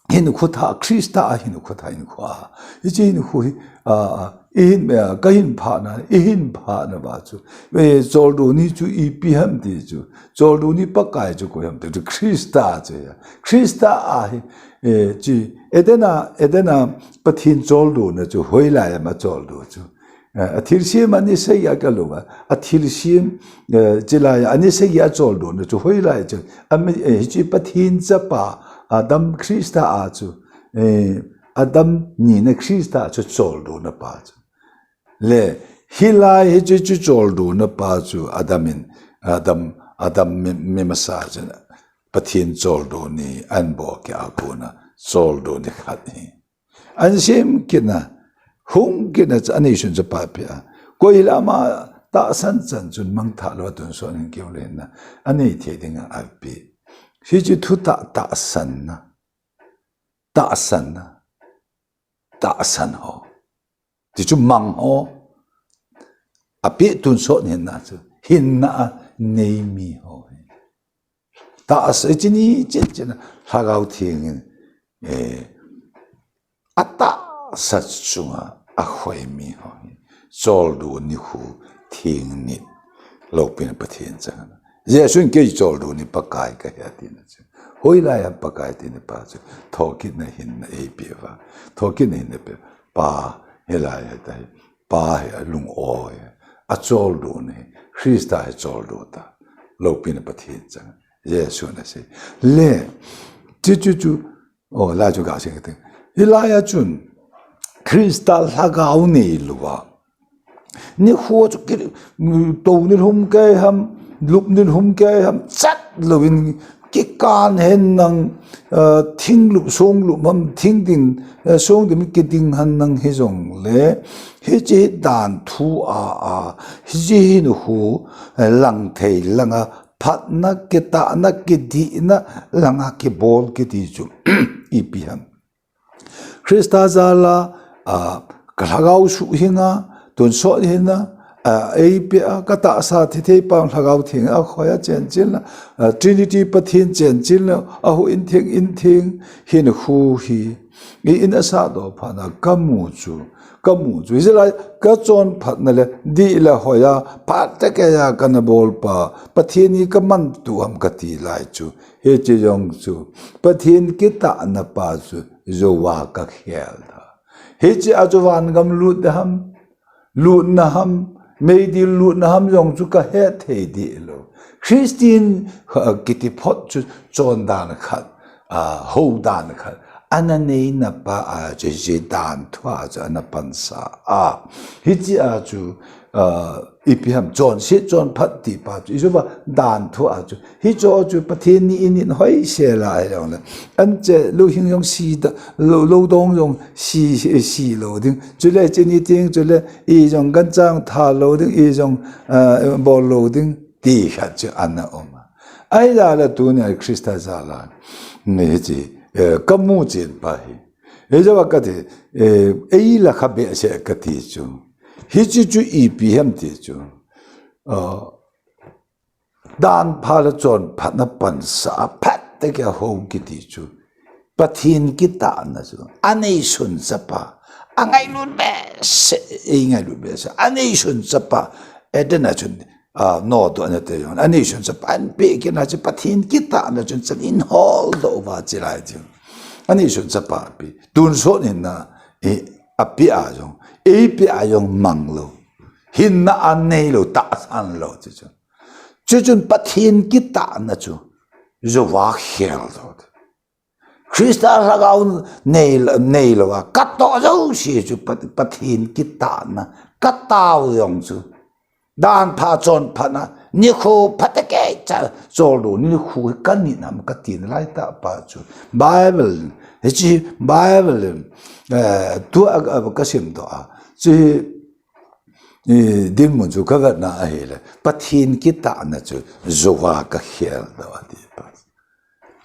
Hinkho thah, Christa a hinkho thah hinkho a. Hiche hinkho hi, a, a, ihin, a, kahin phahna, ihin phahna va chu. E, choldo ni chu ipi ham ti chu. Choldo ni Pakai chu koi ham ti chu. Christa chu ya. Christa a hi, e, chi, Eden a, Eden a Pathen choldo na chu hoilai a ama choldo chu. Eh, a thilsem a ni sagi a kalou va. A thilsem, eh, chulai a ni sagi a choldo na chu hoilai chu. Ami, eh, hiche Pathen chapa, Adam Christa a chu. Eh, Adam nina Christa chu choldo na pa chu. Le, hilai hiche chu choldo na pa chu Adam in, Adam, Adam mi, mi masa chu. Pathen choldo ni abohkeh a kona choldo ni khat hi. An sem kit na, hung kit na chu anei sun chu pa pe a. Koi hilai ama tahsan chan chun mangthah lou a tonsot hin keu le na. Anei thei ding a pe. Hichu thutah tahsan na. Tahsan na. Tahsan ho. Ti chu mang ho. Apeh tonsot hinna chu. Hinna a nei mi ho. Tahsa, hiche ni chen chen a Lhagao Theng in, eh, atahsa chunga akhoi mi ho hi. Choldo ni khu theng nit. Loupina Pathen chang. Jesun kei choldo ni Pakai kahi ati na chu. Hoilai ham Pakai ti ni pa chu. Thokit na hin na ei pe va. Thokit na hin na pe. Pa, hilai ha ta hi. Pa hi alung o hi. A choldo ni. Krista hi choldo ta. Lopi na Pathen chang. Jesu na si. Le. Chu chu chu. O, lai chu ga sing ting. Hilai a chun. Krista lhagao nei lou va. Nikho chu ki, to ni lhum kei ham, lup ni lhum kei ham, chat louvin kikan hen nang, eh, thing lup, song lup ham, thing ding, eh, song ding kiding hen nang hi jong le, hiche hi dan thu a, a, hiche hi nikho, eh, lang thei lang a, phatna, kitahna, kidihna, lang a kibol kiti chu, ipi ham. Krista jal a, a, ka lhagao suhhing a, tonsot hina, a, ei pe a, ka tahsa thithei pa lhagao theng a khoi a chenchil na, a, Trinity Pathen chenchil na, a hu in theng, in theng, hin khu hi, i in a sa do pha na, ka mu chu, ka mu chu. Hi lai, ka chon phat na le, di la hoi a, phat ta ke ya ka na bol pa, Pathen ni ka man tu am ka ti lai chu. Hiche jong chu, Pathen kitahna pa chu, jouva ka khel ta. Hiche a chu vangam lut ham, lutna ham, meidil lutna ham jong chu ka he thei di lo. Christian, uh, kiti phot chu chon dan khat, uh, ho dan khat. Ana nei na pa a chu hiche dan thu a chu ana pansa a. Hiche a chu, uh, ipi ham chonset chonphat ti pa chu, i jouva dan thu a chu. Hiche chu Pathen ni in in hoi se la ai jong le. An che lou hing jong si da, lou, lou dong jong si, si, si lou ding. Chule che ni ting, chule i jong ganchang tha lou ding, i jong, eh, bol lou ding. Ti khat chu ana um a. Ai la la tu ni a Krista jal a. Ni hiche, eh, ka mu chen pa hi. Ei jouva ka ti, eh, ei la kha behseh ka ti chu. Hiche chu ipi ham ti chu. Uh, dan pha le chon phat na pansa a phat te ke ho kiti chu. Pathen kitahna chu. A neisun chapa. A ngailut behseh, ei ngailut behseh. A neisun chapa. Eden a chun, a, no to ana te jong. A neisun chapa. An pe kit na chu Pathen kitahna chun chan in hol do va chi lai chu. A neisun chapa pi. Tonsot hina, e, a pi a jong. Ei pi a jong mang lou. Hinna a nei lou, tahsan lou chu chu. Chu chun Pathen kitahna chu, jouva khel lou. Krista lhagao nei, nei lou a, ka toh jouse chu Pat-, Pathen kitahna, ka tao jong chu. Dan pha chon phat na, nikho phat a kei cha, chol do, nikho hi ka ni nam ka ti na lai ta pa chu. Bible, hiche Bible, eh, tu a, a, ka sim to a. Chu hi, I, dinmun chu ka vet na ahile, Pathen kitahna chu jouva ka khel do ati pa.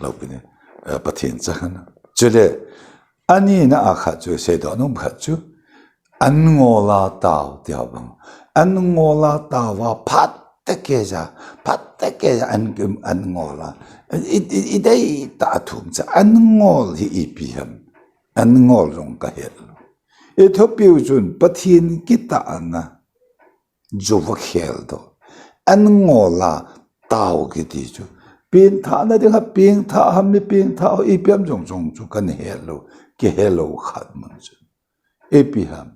Lopi ni, eh, Pathen chang na. Chule, ani na a khat chu, sei do nung khat chu, an ngol a tao ti ho bang. An ngol a tao va phat te ke ja, phat te ke ja an, an ngol a. I, i, i dei ta thum cha, an ngol hi ipi ham. An ngol jong ka het lou. I thupiu chun Pathen kitahna jouva khel do. An ngol a tao kiti chu. Pengthahna ding ha pengthah ham mi pengthah ho ipi ham jong jong chu ka na het lou. Ki het lou khat mun chu. Ipi ham.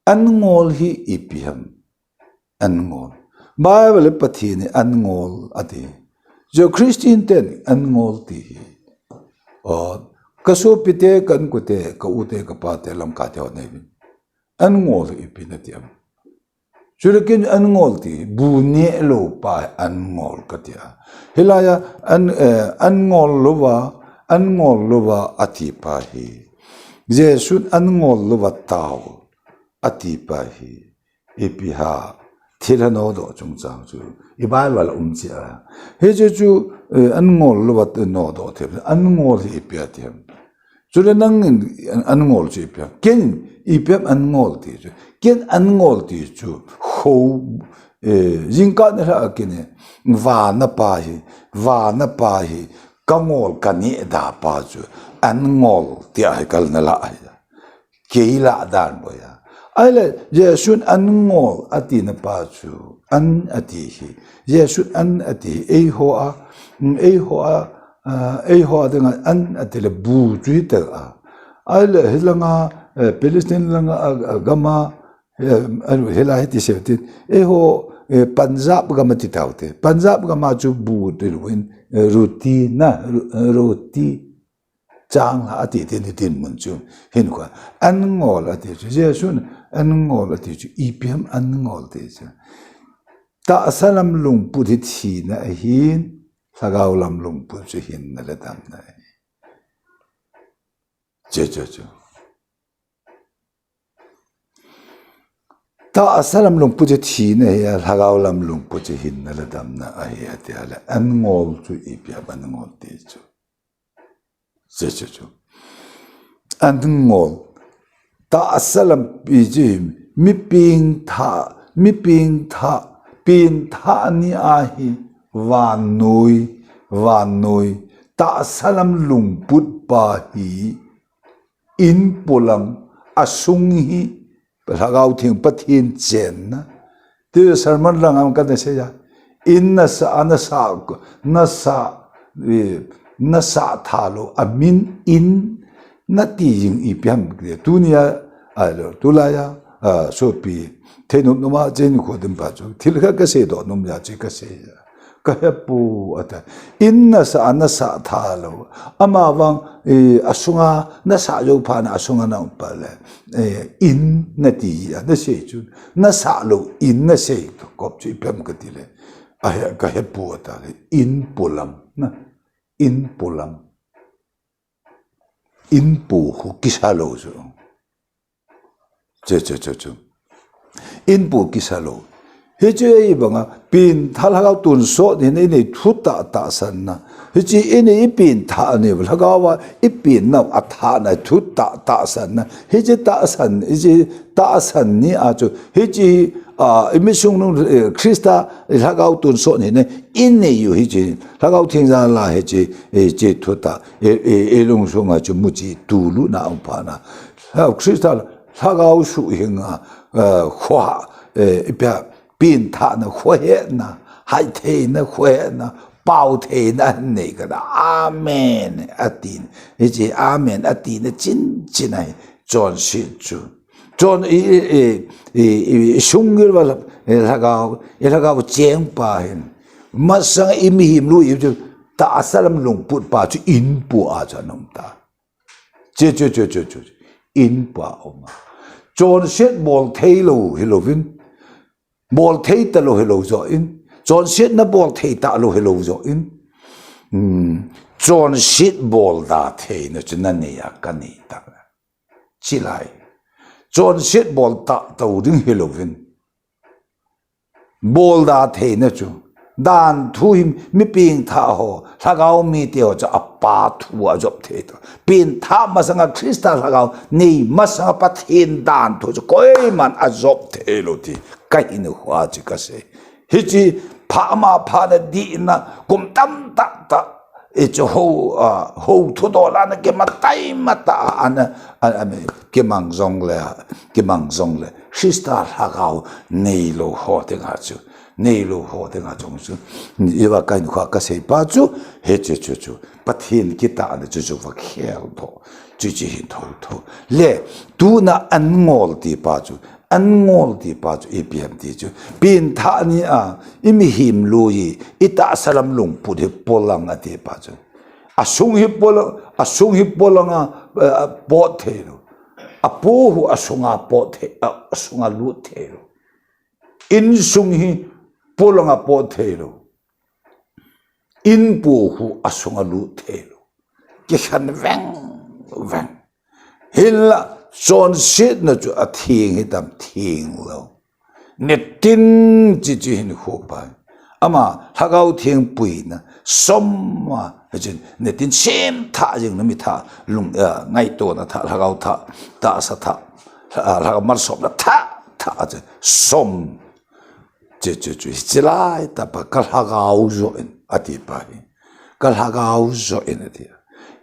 An ngol hi ipi ham. An ngol. Bible Pathen in an ngol ati. Chu Christian ten an ngol ti hi. O, ka sopi te, ka inkote, ka u te, ka pa te, lamkai te ho nei vin. An ngol hi ipi na ti am. Chule ken an ngol ti, bu neh lou pa an ngol ka ti a. Hilai a an, eh, an ngol louva, an ngol louva ati pa hi. Jesun an ngol louva tao ati pa hi. Ipi ham, thil ha nodoh chungchang chu. I Bible a um che a. Hiche chu, eh, an ngol louva nodoh thei. An ngol hi ipi ati ham. Chule nangin an, an ngol chu ipi ham. Ken ipi ham an ngol ti chu. Ken an ngol ti chu. Ho, eh, jingkah nilhah a ken, vana pa hi, vana pa hi, ka ngol ka neh da pa chu. An ngol ti a hi kal na la hi. Kei lah dan bou a. Ahile, Jesun an ngol atina pa chu, an ati hi. Jesun an ati hi, eiho a, mm, eiho a, ah, eiho a dinga an ati le bu chu hita a. Ahile, hilanga, eh, Palestine langa, a, a, gama, eh, anu, hilai hiti seventeen. Eiho, eh, Punjab gama ti taute. Punjab gama chu bu ti luin, eh, roti na, ro-, roti. Chang la ati ti ni dinmun chu. Hin kho. An ngol ati chu. Jesun an ngol ati chu. Ipi ham an ngol ti chu. Tahsa lam lungput hi thina ahin, lhagao lam lungput chu hinna le damna ahi. Chu, chu, chu. Tahsa lam lungput chu thina ahi, lhagao lam lungput chu hinna le damna ahi, ati a le. An ngol chu ipi ham an ngol ti chu. Chu, chu, chu. An ngol. Tahsa lampi chu hi, mi pengtha, mi pengtha, pengtha ni ahi, vannoi, vannoi. Tahsa lam lungput pa hi, in polang, asung hi, Lhagao Theng Pathen chenna. Ti sermon lang ang kana sei a. In nasa, a nasa, nasa, eh, nasa thalou, amin in nati jing ipi ham ke. Tunia, a lo, tulai a, a, sopi, thei nom nom a chen kho dem pa chu. Thil khat ka seidoh nom a chu ka sei a. Ka hepu ata. In nasa, a nasa thalou. Ama vang, eh, asunga nasa jou phat na asunga na um pa le. Eh, in nati a, nasei chu. Nasa lou, in nasei. Kop chu ipi ham kati le. A he, ka hepu ata le. In polang. Na. In polang. In po khu kisa lou chu. Chu, chu, chu, chu. In po kisa lou. Hiche hi banga, pengtha lhagao tonsot hi nei nei thu tah tahsanna. Hiche i nei i pengtha ni lhagao a i pengna a thahna thu tah tahsanna. Hiche tahsan, hiche tahsan ni a chu. Hiche, a, i mi sung nung, eh, Christa lhagao tonsot hi nei i nei u hiche. Lhagao Theng jal a hiche, eh, hiche thu tah. E, e, e lungsung a chu muchi tuluna um phat na. Lha-, Christa lhagao suhhing a, eh, kho, eh, ipi a, pengthahna, khohetna, haitheina, khohetna, paotheina, nei kana. Amen. Atin. Hiche amen. Atina chin chin ahi. Chonset chu. Chon i, i, i, i, i, i sung gil va la, i lhagao, i lhagao cheng pa hin. Masang i mihem lui i chu tahsa lam lungput pa chu in po a chu anom ta. Chu, chu, chu, chu, chu. In po a um a. Chonset bol thei lou hi louvin. Bol thei ta lou hi lou jo in. Chonsetna bol thei ta lou hi lou jo in. Hmm. Chonset bol da theina chu na nei a ka nei ta. Chilai. Chonset bol ta tou ding hi louvin. Bol da theina chu. Dan thu hi mi pengtha ho, lhagao mite ho chu a pa thu a jop thei ta. Pengtha masanga Christa lhagao nei masanga Pathen dan thu chu koiman a jop thei lou ti. Ka hin hua chu ka sei. Hiche pha ama pha na dihna kum tam tah tah. I chu ho, a, ho thudol a na kimatai mata a na, a, a, mi kimang jong le, kimang jong le. Christa lhagao nei lou ho dinga chu, nei lou ho dinga chu chu. I va ka hin kho ka sei pa chu, hiche chu chu. Pathen kitahna chu chu va khel tho. Chu chu hin tho tho. Le, tuna an ngol ti pa chu, An ngol ti pa chu ipi ham ti chu. Pengtha ni a, i mihem lui, i tahsa lam lungput hi polang a ti pa chu. A sung hi polang, a sung hi polang a, eh, pot thei lou. A po khu a sunga pot thei, a, a sunga lut thei lou. In sung hi polang a pot thei lou. In po khu a sunga lut thei lou. Kikhen veng veng. Hinla, chonsetna chu a theng hitam theng lou. Nitin chi chi hin kho pa. Ama, Lhagao Theng puina, som a, hichin, nitin sem tha jing na mi tha, lung, eh, ngaitona tha, Lhagao tha, tahsa tha, eh, Lhagao malsomna tha, tha, chi, som. Chu, chu, chu, hiche lai tah pa ka lhagao joh in, ati pa hi. Ka lhagao joh in ati.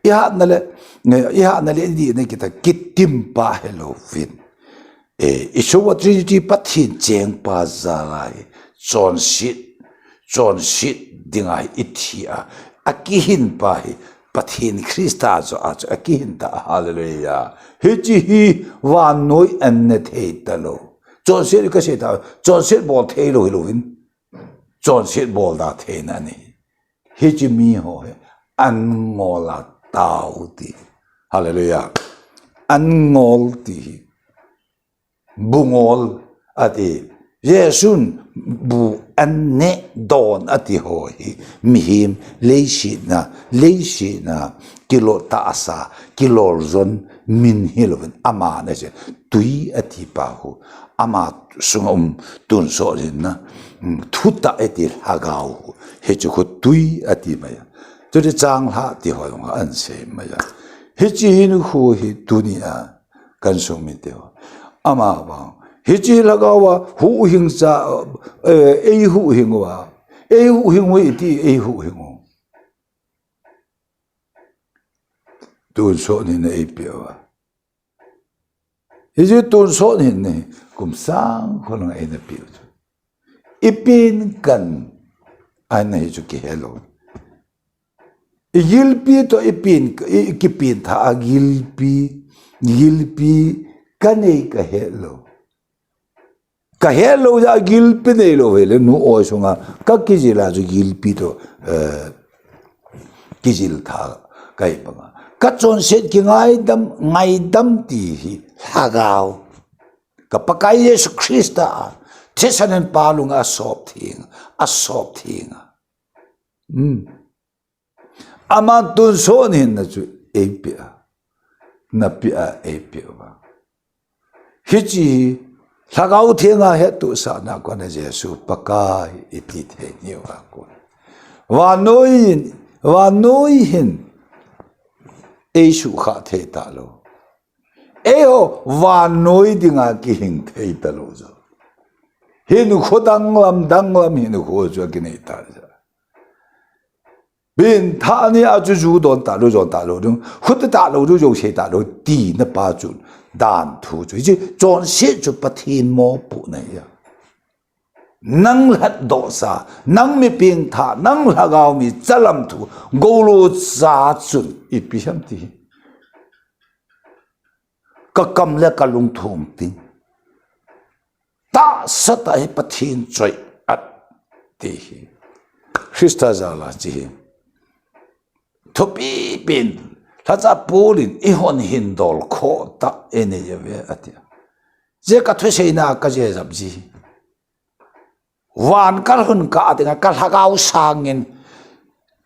I hatna le, i hatna le, i dihna kita, kitim pa hi louvin. Eh, Isua Trinity Pathen chengpa jal a hi, chonset, chonset dinga hi ithi a, akihin pa hi, Pathen Christa chu a chu akihin ta, hallelujah. Hiche hi vannoi an ne thei talou. Chonset kasei ta, chonset bol thei lou hilouvin. Chonset bol da theina ahi. Hiche mi ho hi an ngol a tao ti. Hallelujah. An ngol ti hi. Bu ngol ati. Jesun bu an ne don ati ho hi. Mihem leiset a, leiset a kilol tahsa, kiloljon min hilouvin ama na che. Tui ati pa hu. Ama sunga um tonsot hinna. Mm, thutah iti lhagao hu. Hiche khu tui ati mai a. Chuti changlhah ti ho jong an sei mai a. Hiche hin khu hi tuni a. Kan sung mite ho. Ama vang. Hiche lhagao a huhhing cha, eh, eihuhhing uva. Eihuhhing u iti eihuhhing u. Tonsot hinna eipeh uva. Hiche tonsot hinna hi kum sang kho lang eina peh u chu. Ipen kan ahi na hi chu kihelou. Igilpi toh ipen, i, ikipen tha a gilpi, gilpi kanei kahelou. Kahelou jeh a gilpi neilou hile, nu oi sunga kakijil a chu gilpi toh, eh, kijil tha kahi banga. Kachonset kingaidam, ngaidam ti hi lhagao. Ka Pakai Jesu Christa a thisan in Pa lung asop theng, asop theng a. Hmm. Ama tonsot hinna chu eipeh a, napeh a eipeh uva. Hiche hi Lhagao Thenga hettohsahna kona Jesu Pakai iti thei nau a kon. Vannoi in, vannoi hin eisuhkhah thei talou. Eiho vannoi dinga kihing thei talou jo. Hinkho danglam, danglam hinkho chu akinei ta jo. Pengthah ni a chu ju don talou, jon talou ding. Khut talou ding, jo sei talou, tina pa chu dan thu chu. Hiche chonset chu Pathen mopohna ahi. Nang lhatdohsa, nang mi pengthah, nang lhagao mi chalam thu, golo cha chun ipi ham ti hi. Kakam le kalung thum ting. Tahsa tah hi Pathen choi-at ti hi. Christa jal a hiche hi. Thupi pen, lhacha Paul in eihon hin dol khoh tah einei uve ati. Hiche kathusei na kaje jap ji. Van kalhun kah a dinga kalhagao sangin,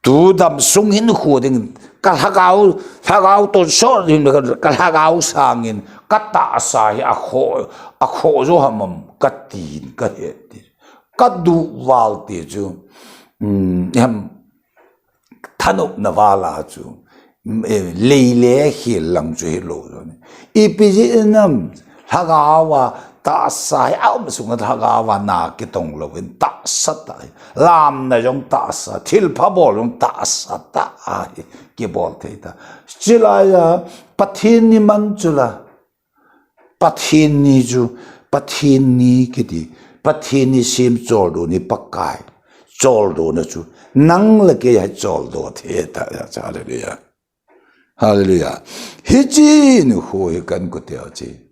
tu damsung hinkho dingin, kalhagao, lhagao tonsot dingin, kalhagao sangin, katahsa hi akhoh, akhoh jo ham ham, katin, kahet ti. Kaduh val ti chu, um, ham, thanopna val a chu, eh, lei le khel lang chu hilou jo ni. Ipi jeh ham, lhagao a tahsa hi aum sunga lhagao a na kitong louvin tahsa tah hi. Lamna jong tahsa, thilpha bol jong tahsa tah a hi kibol thei ta. Chulai a Pathen ni mang chu la. Pathen ni chu, Pathen ni kiti, Pathen ni sem choldo ni Pakai, choldo na chu, nang le kei a choldo thei ta, hallelujah. Hallelujah. Hiche hinkho hi kan koteu chi.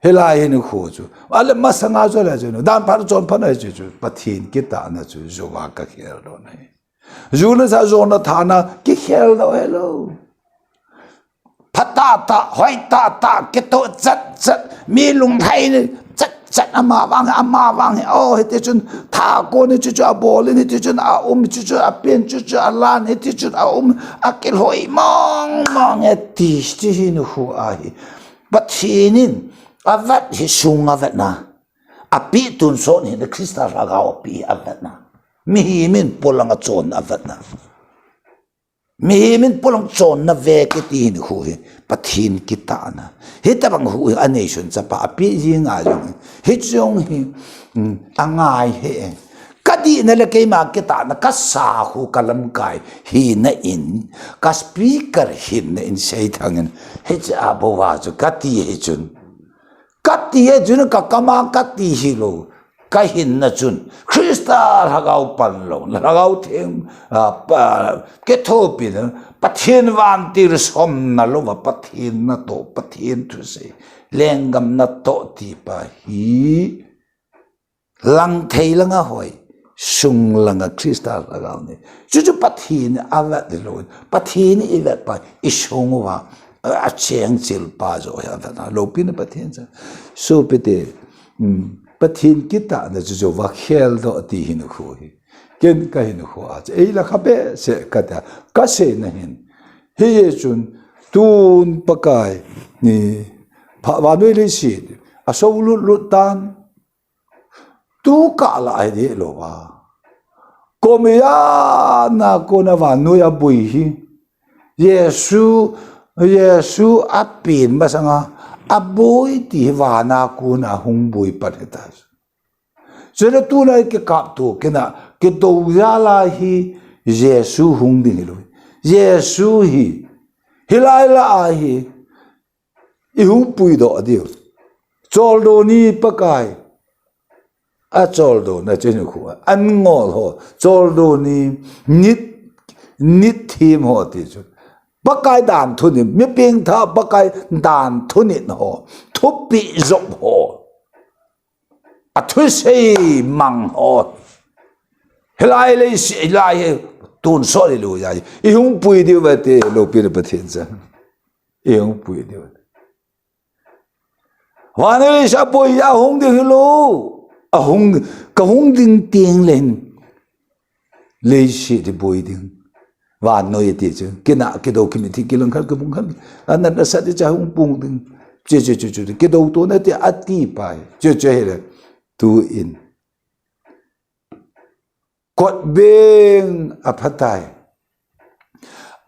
Hilai hinkho chu. Ale masanga chu le chu, dan phat chon phat na chu chu, Pathen kitahna chu, jouva kakhel doh na hi. Ju le sa jona thana kikhel doh helou. Phatah tah, hoitah tah, kitoh chat chat, mi lunglhai ni chat chat, ama vang, ama vang hi, oh, hiti chun tha kon hi chu chu abol in, hiti chun aum, chu chu apen, chu chu alan, hiti chun aum, akilhoi mong mong e ti, ti hinkho ahi. Pathen in avet hi sung avetna. Apeh tonsot hi Christa lhagao apeh avetna. Mihem in polang a chon avetna. Mihem in polang chonna ve kiti hinkho hi Pathen kitahna. Hitobang hu hi anei sun chapa apeh jing a jong hi. Hiche jong hi, um, angai hi. Kadihna le keima kitahna kasa hu kalamkai hina in, ka speaker hina in seithang in. Hiche a bou a chu kati hi chun. Kati e chun kakam a kati hilou. Kahinna chun Christa Lhagao panlou, Lhagao Theng, a, pa, kithopina, Pathen vantil somna louva, Pathen natoh, Pathen thusei, lenggam natoh tipa hi lang thei langa hoi, sung langa Christa Lhagao ni. Chuchu Pathen avet lou, Pathen ivet pa, isung uva, a, acheng chil pa joh hi avet a, loupina Pathen cha. Sopite, um, Pathen kitahna chu jouva kheldoh ti hinkho hi. Ken kahinkho a chu, eila kha behseh kati a, kaseina hin. Hijeh chun, tun Pakai, ni, pha, vannoi leiset, asoulut lut tan, tu kah lah a hi deh lou a. Kom ijat na kona vannoi aboi hi. Jesu, Jesu apen masanga, aboi ti hi vana kona hung boi pan hita. Chule tuna kikapto kina, kidou jal a hi Jesu hung ding hilou. Jesu hi, hilai lah a hi, ihung puidoh diu. Choldo ni Pakai. Acholdo na chenu khu. An ngol ho. Choldo ni nit, nit thim ho ti chu. Pakai dan thunit, mi pengtha Pakai dan thunit ho. Thupeh jop ho. Athusei mang ho. Hilai leiset, hilai hi tonsot hilou a. Ihung pui diu vete, loupina Pathen cha. Ihung pui diu. Vannoi leiset apoi ahung ding hilou. Ahung, kahung ding teng leng. Leiset hi boi ding. Vannoi ti chu. Kina, kidou, kimithi, kilangkhat, kibungkhat. Anat asat ti cha hung pung ding. Chu, chu, chu, chu. Kidou to nate ati pai. Chu, chu hile. Tuin. Kot beng aphatai.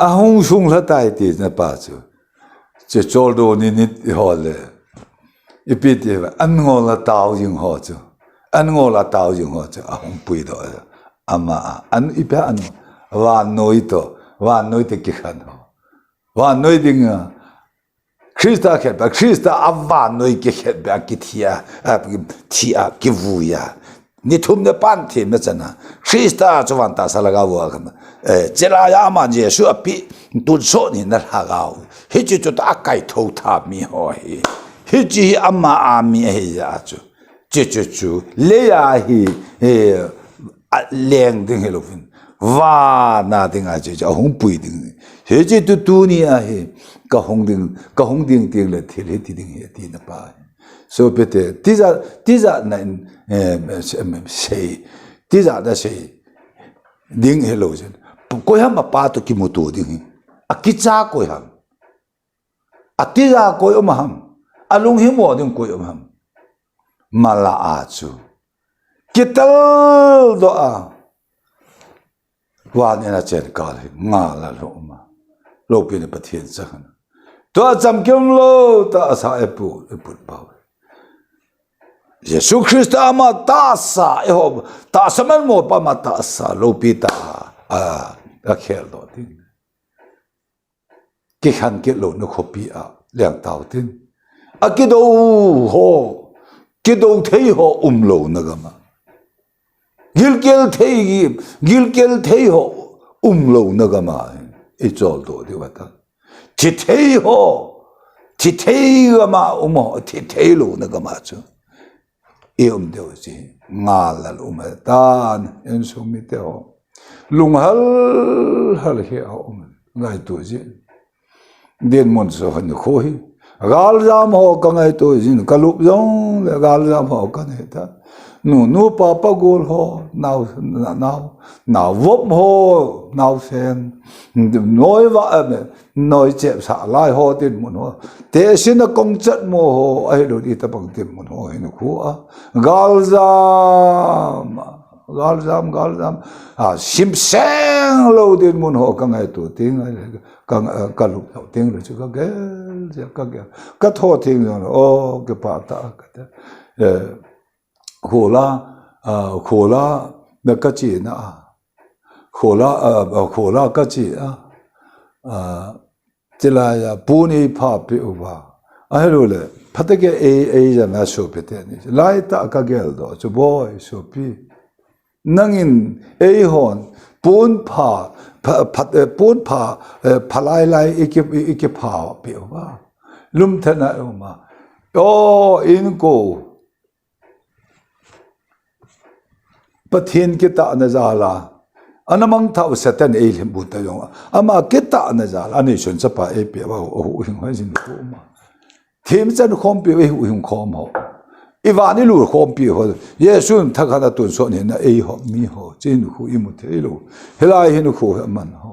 Ahung sunglha tai tina pa chu. Chu choldo ni nit ho le. Ipi ti va, an ngol a tao jing ho chu. An ngol a tao jing ho chu. Ahung puidoh. Ama a. An ipi an vannoi to. Vannoi to kikhen ho. Vannoi dinga. Christa khetbeh, Christa a vannoi kikhetbeh a kithi a, a, thi a, kivui a. Ni thum na pan thim na chana. Christa chu vantahsa lhagao a kama. Eh, chulai a ama Jesu api, tonsot ni na lhagao. Hiche chu ta akai tho tha mi ho hi. Hiche hi ama a mi ahi jeh chu. Chu, chu, chu. Lei a hi, eh, aleng ding hilouvin. Vana dinga chu, chu, ahung pui ding. Hiche chu tuni a hi, kahung ding, kahung ding teng le thil hiti ding ahi tina pa hi. Sopite, tijat, tijat na in, eh, sei, tijat na sei ding hilou jin. Koi ham apa to kimuto ding hi. Akicha koi ham. Atija koi um ham. Alunghimo ding koi um ham. Mala a chu. Kitel doh a. Van in achen kal hi. Ngal a lou um a. Loupina Pathen cha khan. Tua chamkim lou ta asa epu, epu pau. Jesu Christa ama tahsa, eiho, tahsa manmo pa ama tahsa, loupi ta, a, akheldoh ding. Kikhen kit louna khopi a leng tau tin. Akidou ho, kidou thei ho umlouna gam a. Gilkel thei, gilkel thei ho umlouna gam a. Icholdo diu ata. Thi thei ho, thi thei gam a um ho, thi thei louna gam a chu. I um diu chu, ngal a um tan, insung mite ho. Lunghal hal hi a um, ngaito ji. Dinmun chu hinkho hi. Galjam ho kangaito jin, kalup jong le galjam ho kanei ta. Nu, nu pa pa gol ho, nao, nao, nao vop ho, naosen. Noi va, em, noi chepsah lai ho dinmun ho. Tehse a kong chat mo ho, ahilou itobang dinmun ho hinkho a. Galjam, galjam, galjam. A, simseng lou dinmun ho kangaito teng, ka, kalup lou teng le chu kagel, kagel. Katho teng jong, o, kipah tah, kati. Eh, Khola, a, khola, na kache na a. Khola, a, a, khola kache a. A, chulai a, puni pha pe uva. Ahilou le, Phatah kei ei, ei jana sopi teni. Laitah a ka geldoh chu boi sopi. Nangin eihon pon pha, pha, pha, eh, pon pha, eh, pha lai lai i ki, i, i kipha peh uva. Lungthim a um a. O, in ko. Pathen kitahna jal a. Ana mangthah u Satan ei lhim bu ta jong. Ama kitahna jal a. Ani sun chapa ei pe ba, o, o, hing hoi jin ko ma. Thim chan khompi u, ei hu hing khom ho. I van i lu khompi ho. Jesun thakhat a tonsot hina ei ho, mi ho. Chin khu i mu thei lou. Hilai hin khu he man ho.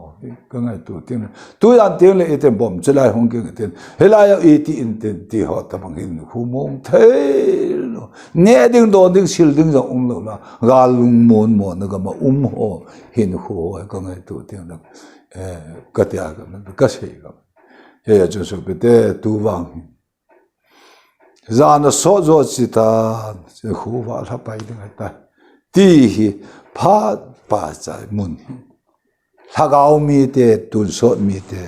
Ka ngaito teng. Tujan teng le i ten bom chilai hung keng ten. Hilai a i ti in ten ti ho tabang hin khu mong thei lou. Ne ding don ding sil ding jong um lou la. Gal lung mon mon na gam a um ho. Hin khu ho ka ngaito teng le. Eh, ka tia ka, ka sei ka. He, a chun sopi te tu vang hi. Jan a sot jo chi ta, chi khu va lha pai ding ta. Ti hi phat pa chai mun hi. Lhagao mi te, tonsot mi te.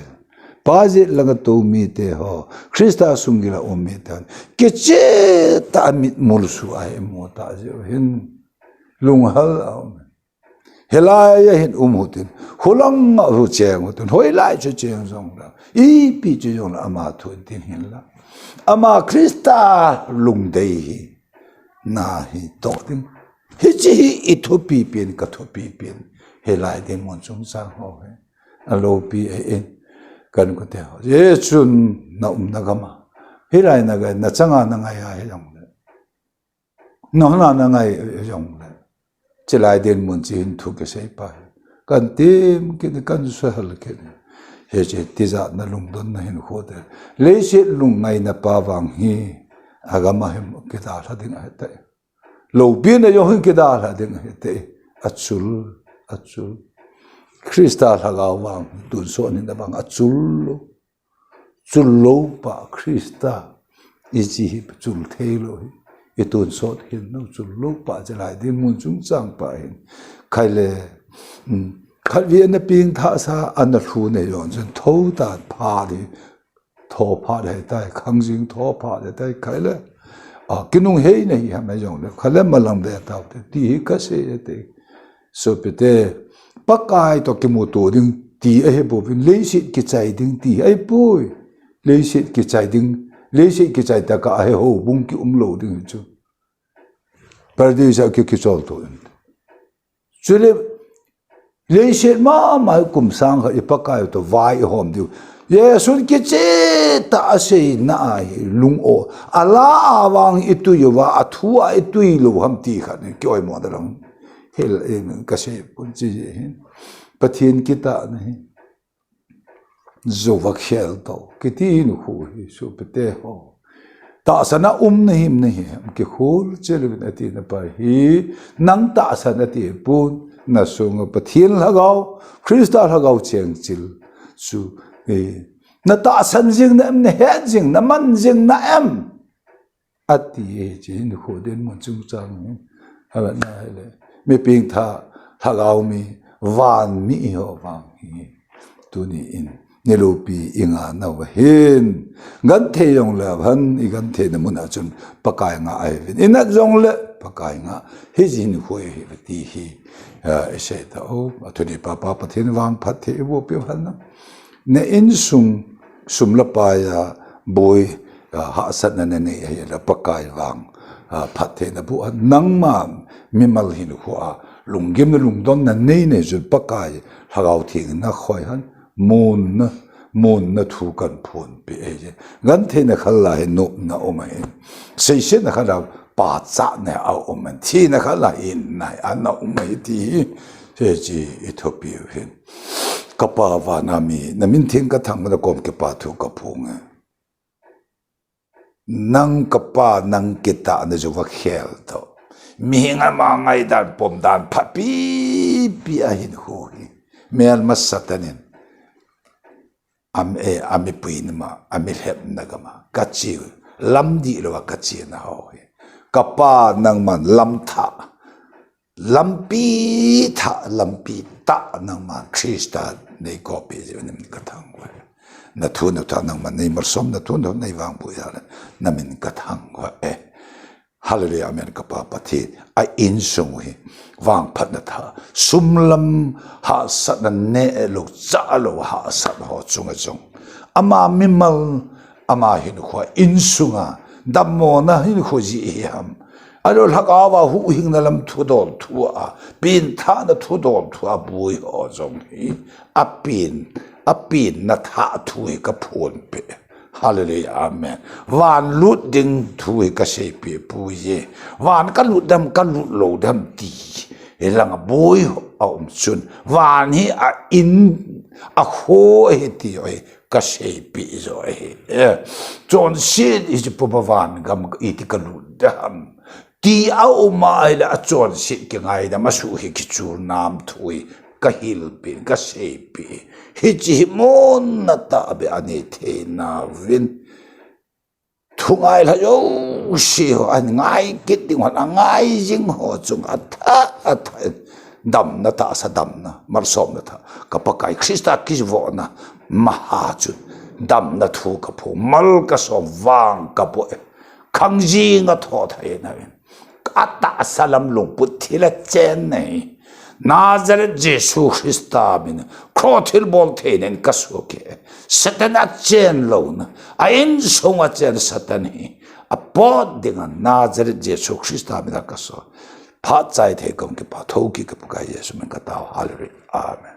Pa jet langa to mi te ho. Krista sunggil a um mi te. Kiche ta mit mul su a he mo ta je hin. Lunghal a um. Hilai a hin um u tin, hulang a hu cheng u tin, hoilai chu cheng jong la, ipi chu jong la, ama thu tin hin la. Ama Krista lungdei hi, na hi toh ding. Hichi hi i thupi pen, ka thupi pen, hilai ding mun chung chang ho hi. A lopi e in, kan ko te ho. Jechun na um na gam a. Hilai na ga, na changa na ngai a hi jong le. Nona na ngai jong le. Chilai din mun chi hin thu kisei pa hi. Kan tim kit ni, kan suhal kit ni. Hiche tijat na lungdon na hin khu te. Leiset lungngai na pa vang hi. Agam a hin kidalha ding ahi te. Lopi na jong hin kidalha ding ahi te. Achul, achul. Krista lhagao vang tonsot ni na vang achul lou. Chul lou pa Krista. I chi hi chul thei lou hi. I tonsot hin no chul lou pa chilai din mun chung chang pa hin. Khai le, um, khat vi ana ping tha sa ana lhu ne yon chen tho ta pha di. Tho pha de tai, khang jing tho pha de tai khai le. A, kinung hei na hi ham jong le. Khai le malang ve tau te. Ti hi ka sei te. Sopi te, Pakai to kimuto ding ti ahi bou vin, leiset kichai ding ti ahi poi. Leiset kichai ding, leiset kichai ta ka ahi ho bung ki um lou ding chu. Paradise a ki kichol to in. Chule, leiset mama kum sang kha i Pakai to vai i hom diu. Jesun kiche ta a sei na ahi lung o. Ala a vang i tui uva, a thu a i tui lou ham ti khat ni ki oi mo da lang. Hel in ka sei pun chi je hin. Pathen kitahna hi. Jou va khel to. Kiti hin khu hi sopi te ho. Tahsan a um na him na hi. Ki khul che lou na ti na pa hi. Nang tahsan a ti pun. Na sunga Pathen lhagao. Krista lhagao cheng chil. Chu. Eh, na tahsan jing na em, na het jing, na man jing na em. Ati e, chi hin khu din mun chung chang hin. Hala na hele. Mi ping tha, lhagao mi, van mi i ho vang hi. Tuni in, ni lopi i nga na va hin. Gan thei jong le van, i gan thei na mun a chun, Pakai nga ai vin. I nat jong le, Pakai nga. Hi jin khu hi va ti hi. A, i sei ta o, a thu ni pa pa Pathen vang phat thei i bu pi van na. Na insung sum le pai a boi, a, hahsatna na nei ahi le Pakai vang, a, phattheina bu a nangma mimal hin khu a lunggim na lungdon na nei nei jun Pakai Lhagao Theng na khoi han mun na, mun na thu kan phun pi ahi je. Gan theina khal la hi nop na um ahi. Seiset na khal la pa cha na a um an. Thina khal la hin na a na um ahi ti hi. Che chi i thupi u hin. Ka Pa vana mi, na min theng ka thangvah na kom kipa thu ka phong e. Nang ka Pa, nang kitahna jou va khel to. Mihing ama ngaidan pomdan phapi pi a hin khu hi. Mel masa tanin. Am e, ami puina ma, ami lhepna gam a. Ka chi, lam di lo a ka chi na ho hi. Ka Pa nangman lam tha. Lampi tha, lampi tah nangman Krista nei kopi jeh in ka thangvah. Na thu na tha nangman nei malsom, na thu na nei vangboh jal in na min ka thangvah e. Hallelujah, amen. Ka Pa Pathen, a insung u hi vangphatna tha, sum lam hahsatna, nehlou chahlou hahsat ho chunga jong, ama mimal, ama hinkho, insunga dammona hinkho jeh hi ham, ahilou lhagaova huhhingna lam thudol thua, penthahna thudol thua boi ho jong hi, a pen, a penna thah thu hi ka phonpeh. Hallelujah, amen. Van lut ding thu hi ka seipeh poi e. Van ka lut dem, ka lut lou dem ti hi langa boi a um chun, van hi a in, a kho ahi ti hi ka seipeh jo ahi. Eh, chonset hiche puma van gam iti ka lut dem ti a um a, ahile a chonset kingaidam a, asuh hi kichul nam thu hi ka hilpeh, ka seipeh. Hiche hi monna tahbeh a nei theinauvin, thungai lha jouse ho, angai kit ding hon, angai jing ho chunga thah, athah in damna tahsa, damna, malsomna thah, ka Pakai Christa kivohna maha chun damna thu ka phong, mal ka som, vang ka boh e. Khang jinga thoh thei nauvin, atahsa lam lungput thil a chenna hi Nazareth Jesu Christa mina, cross thilbol theina in ka suhkeh e. Satan a chen louna, a insunga chen Satan hi apot dinga Nazareth Jesu Christa mina ka so. Phat chai thei kong kipa, thokit ka Pakai Jesu min ka tao. Hallelujah. Amen.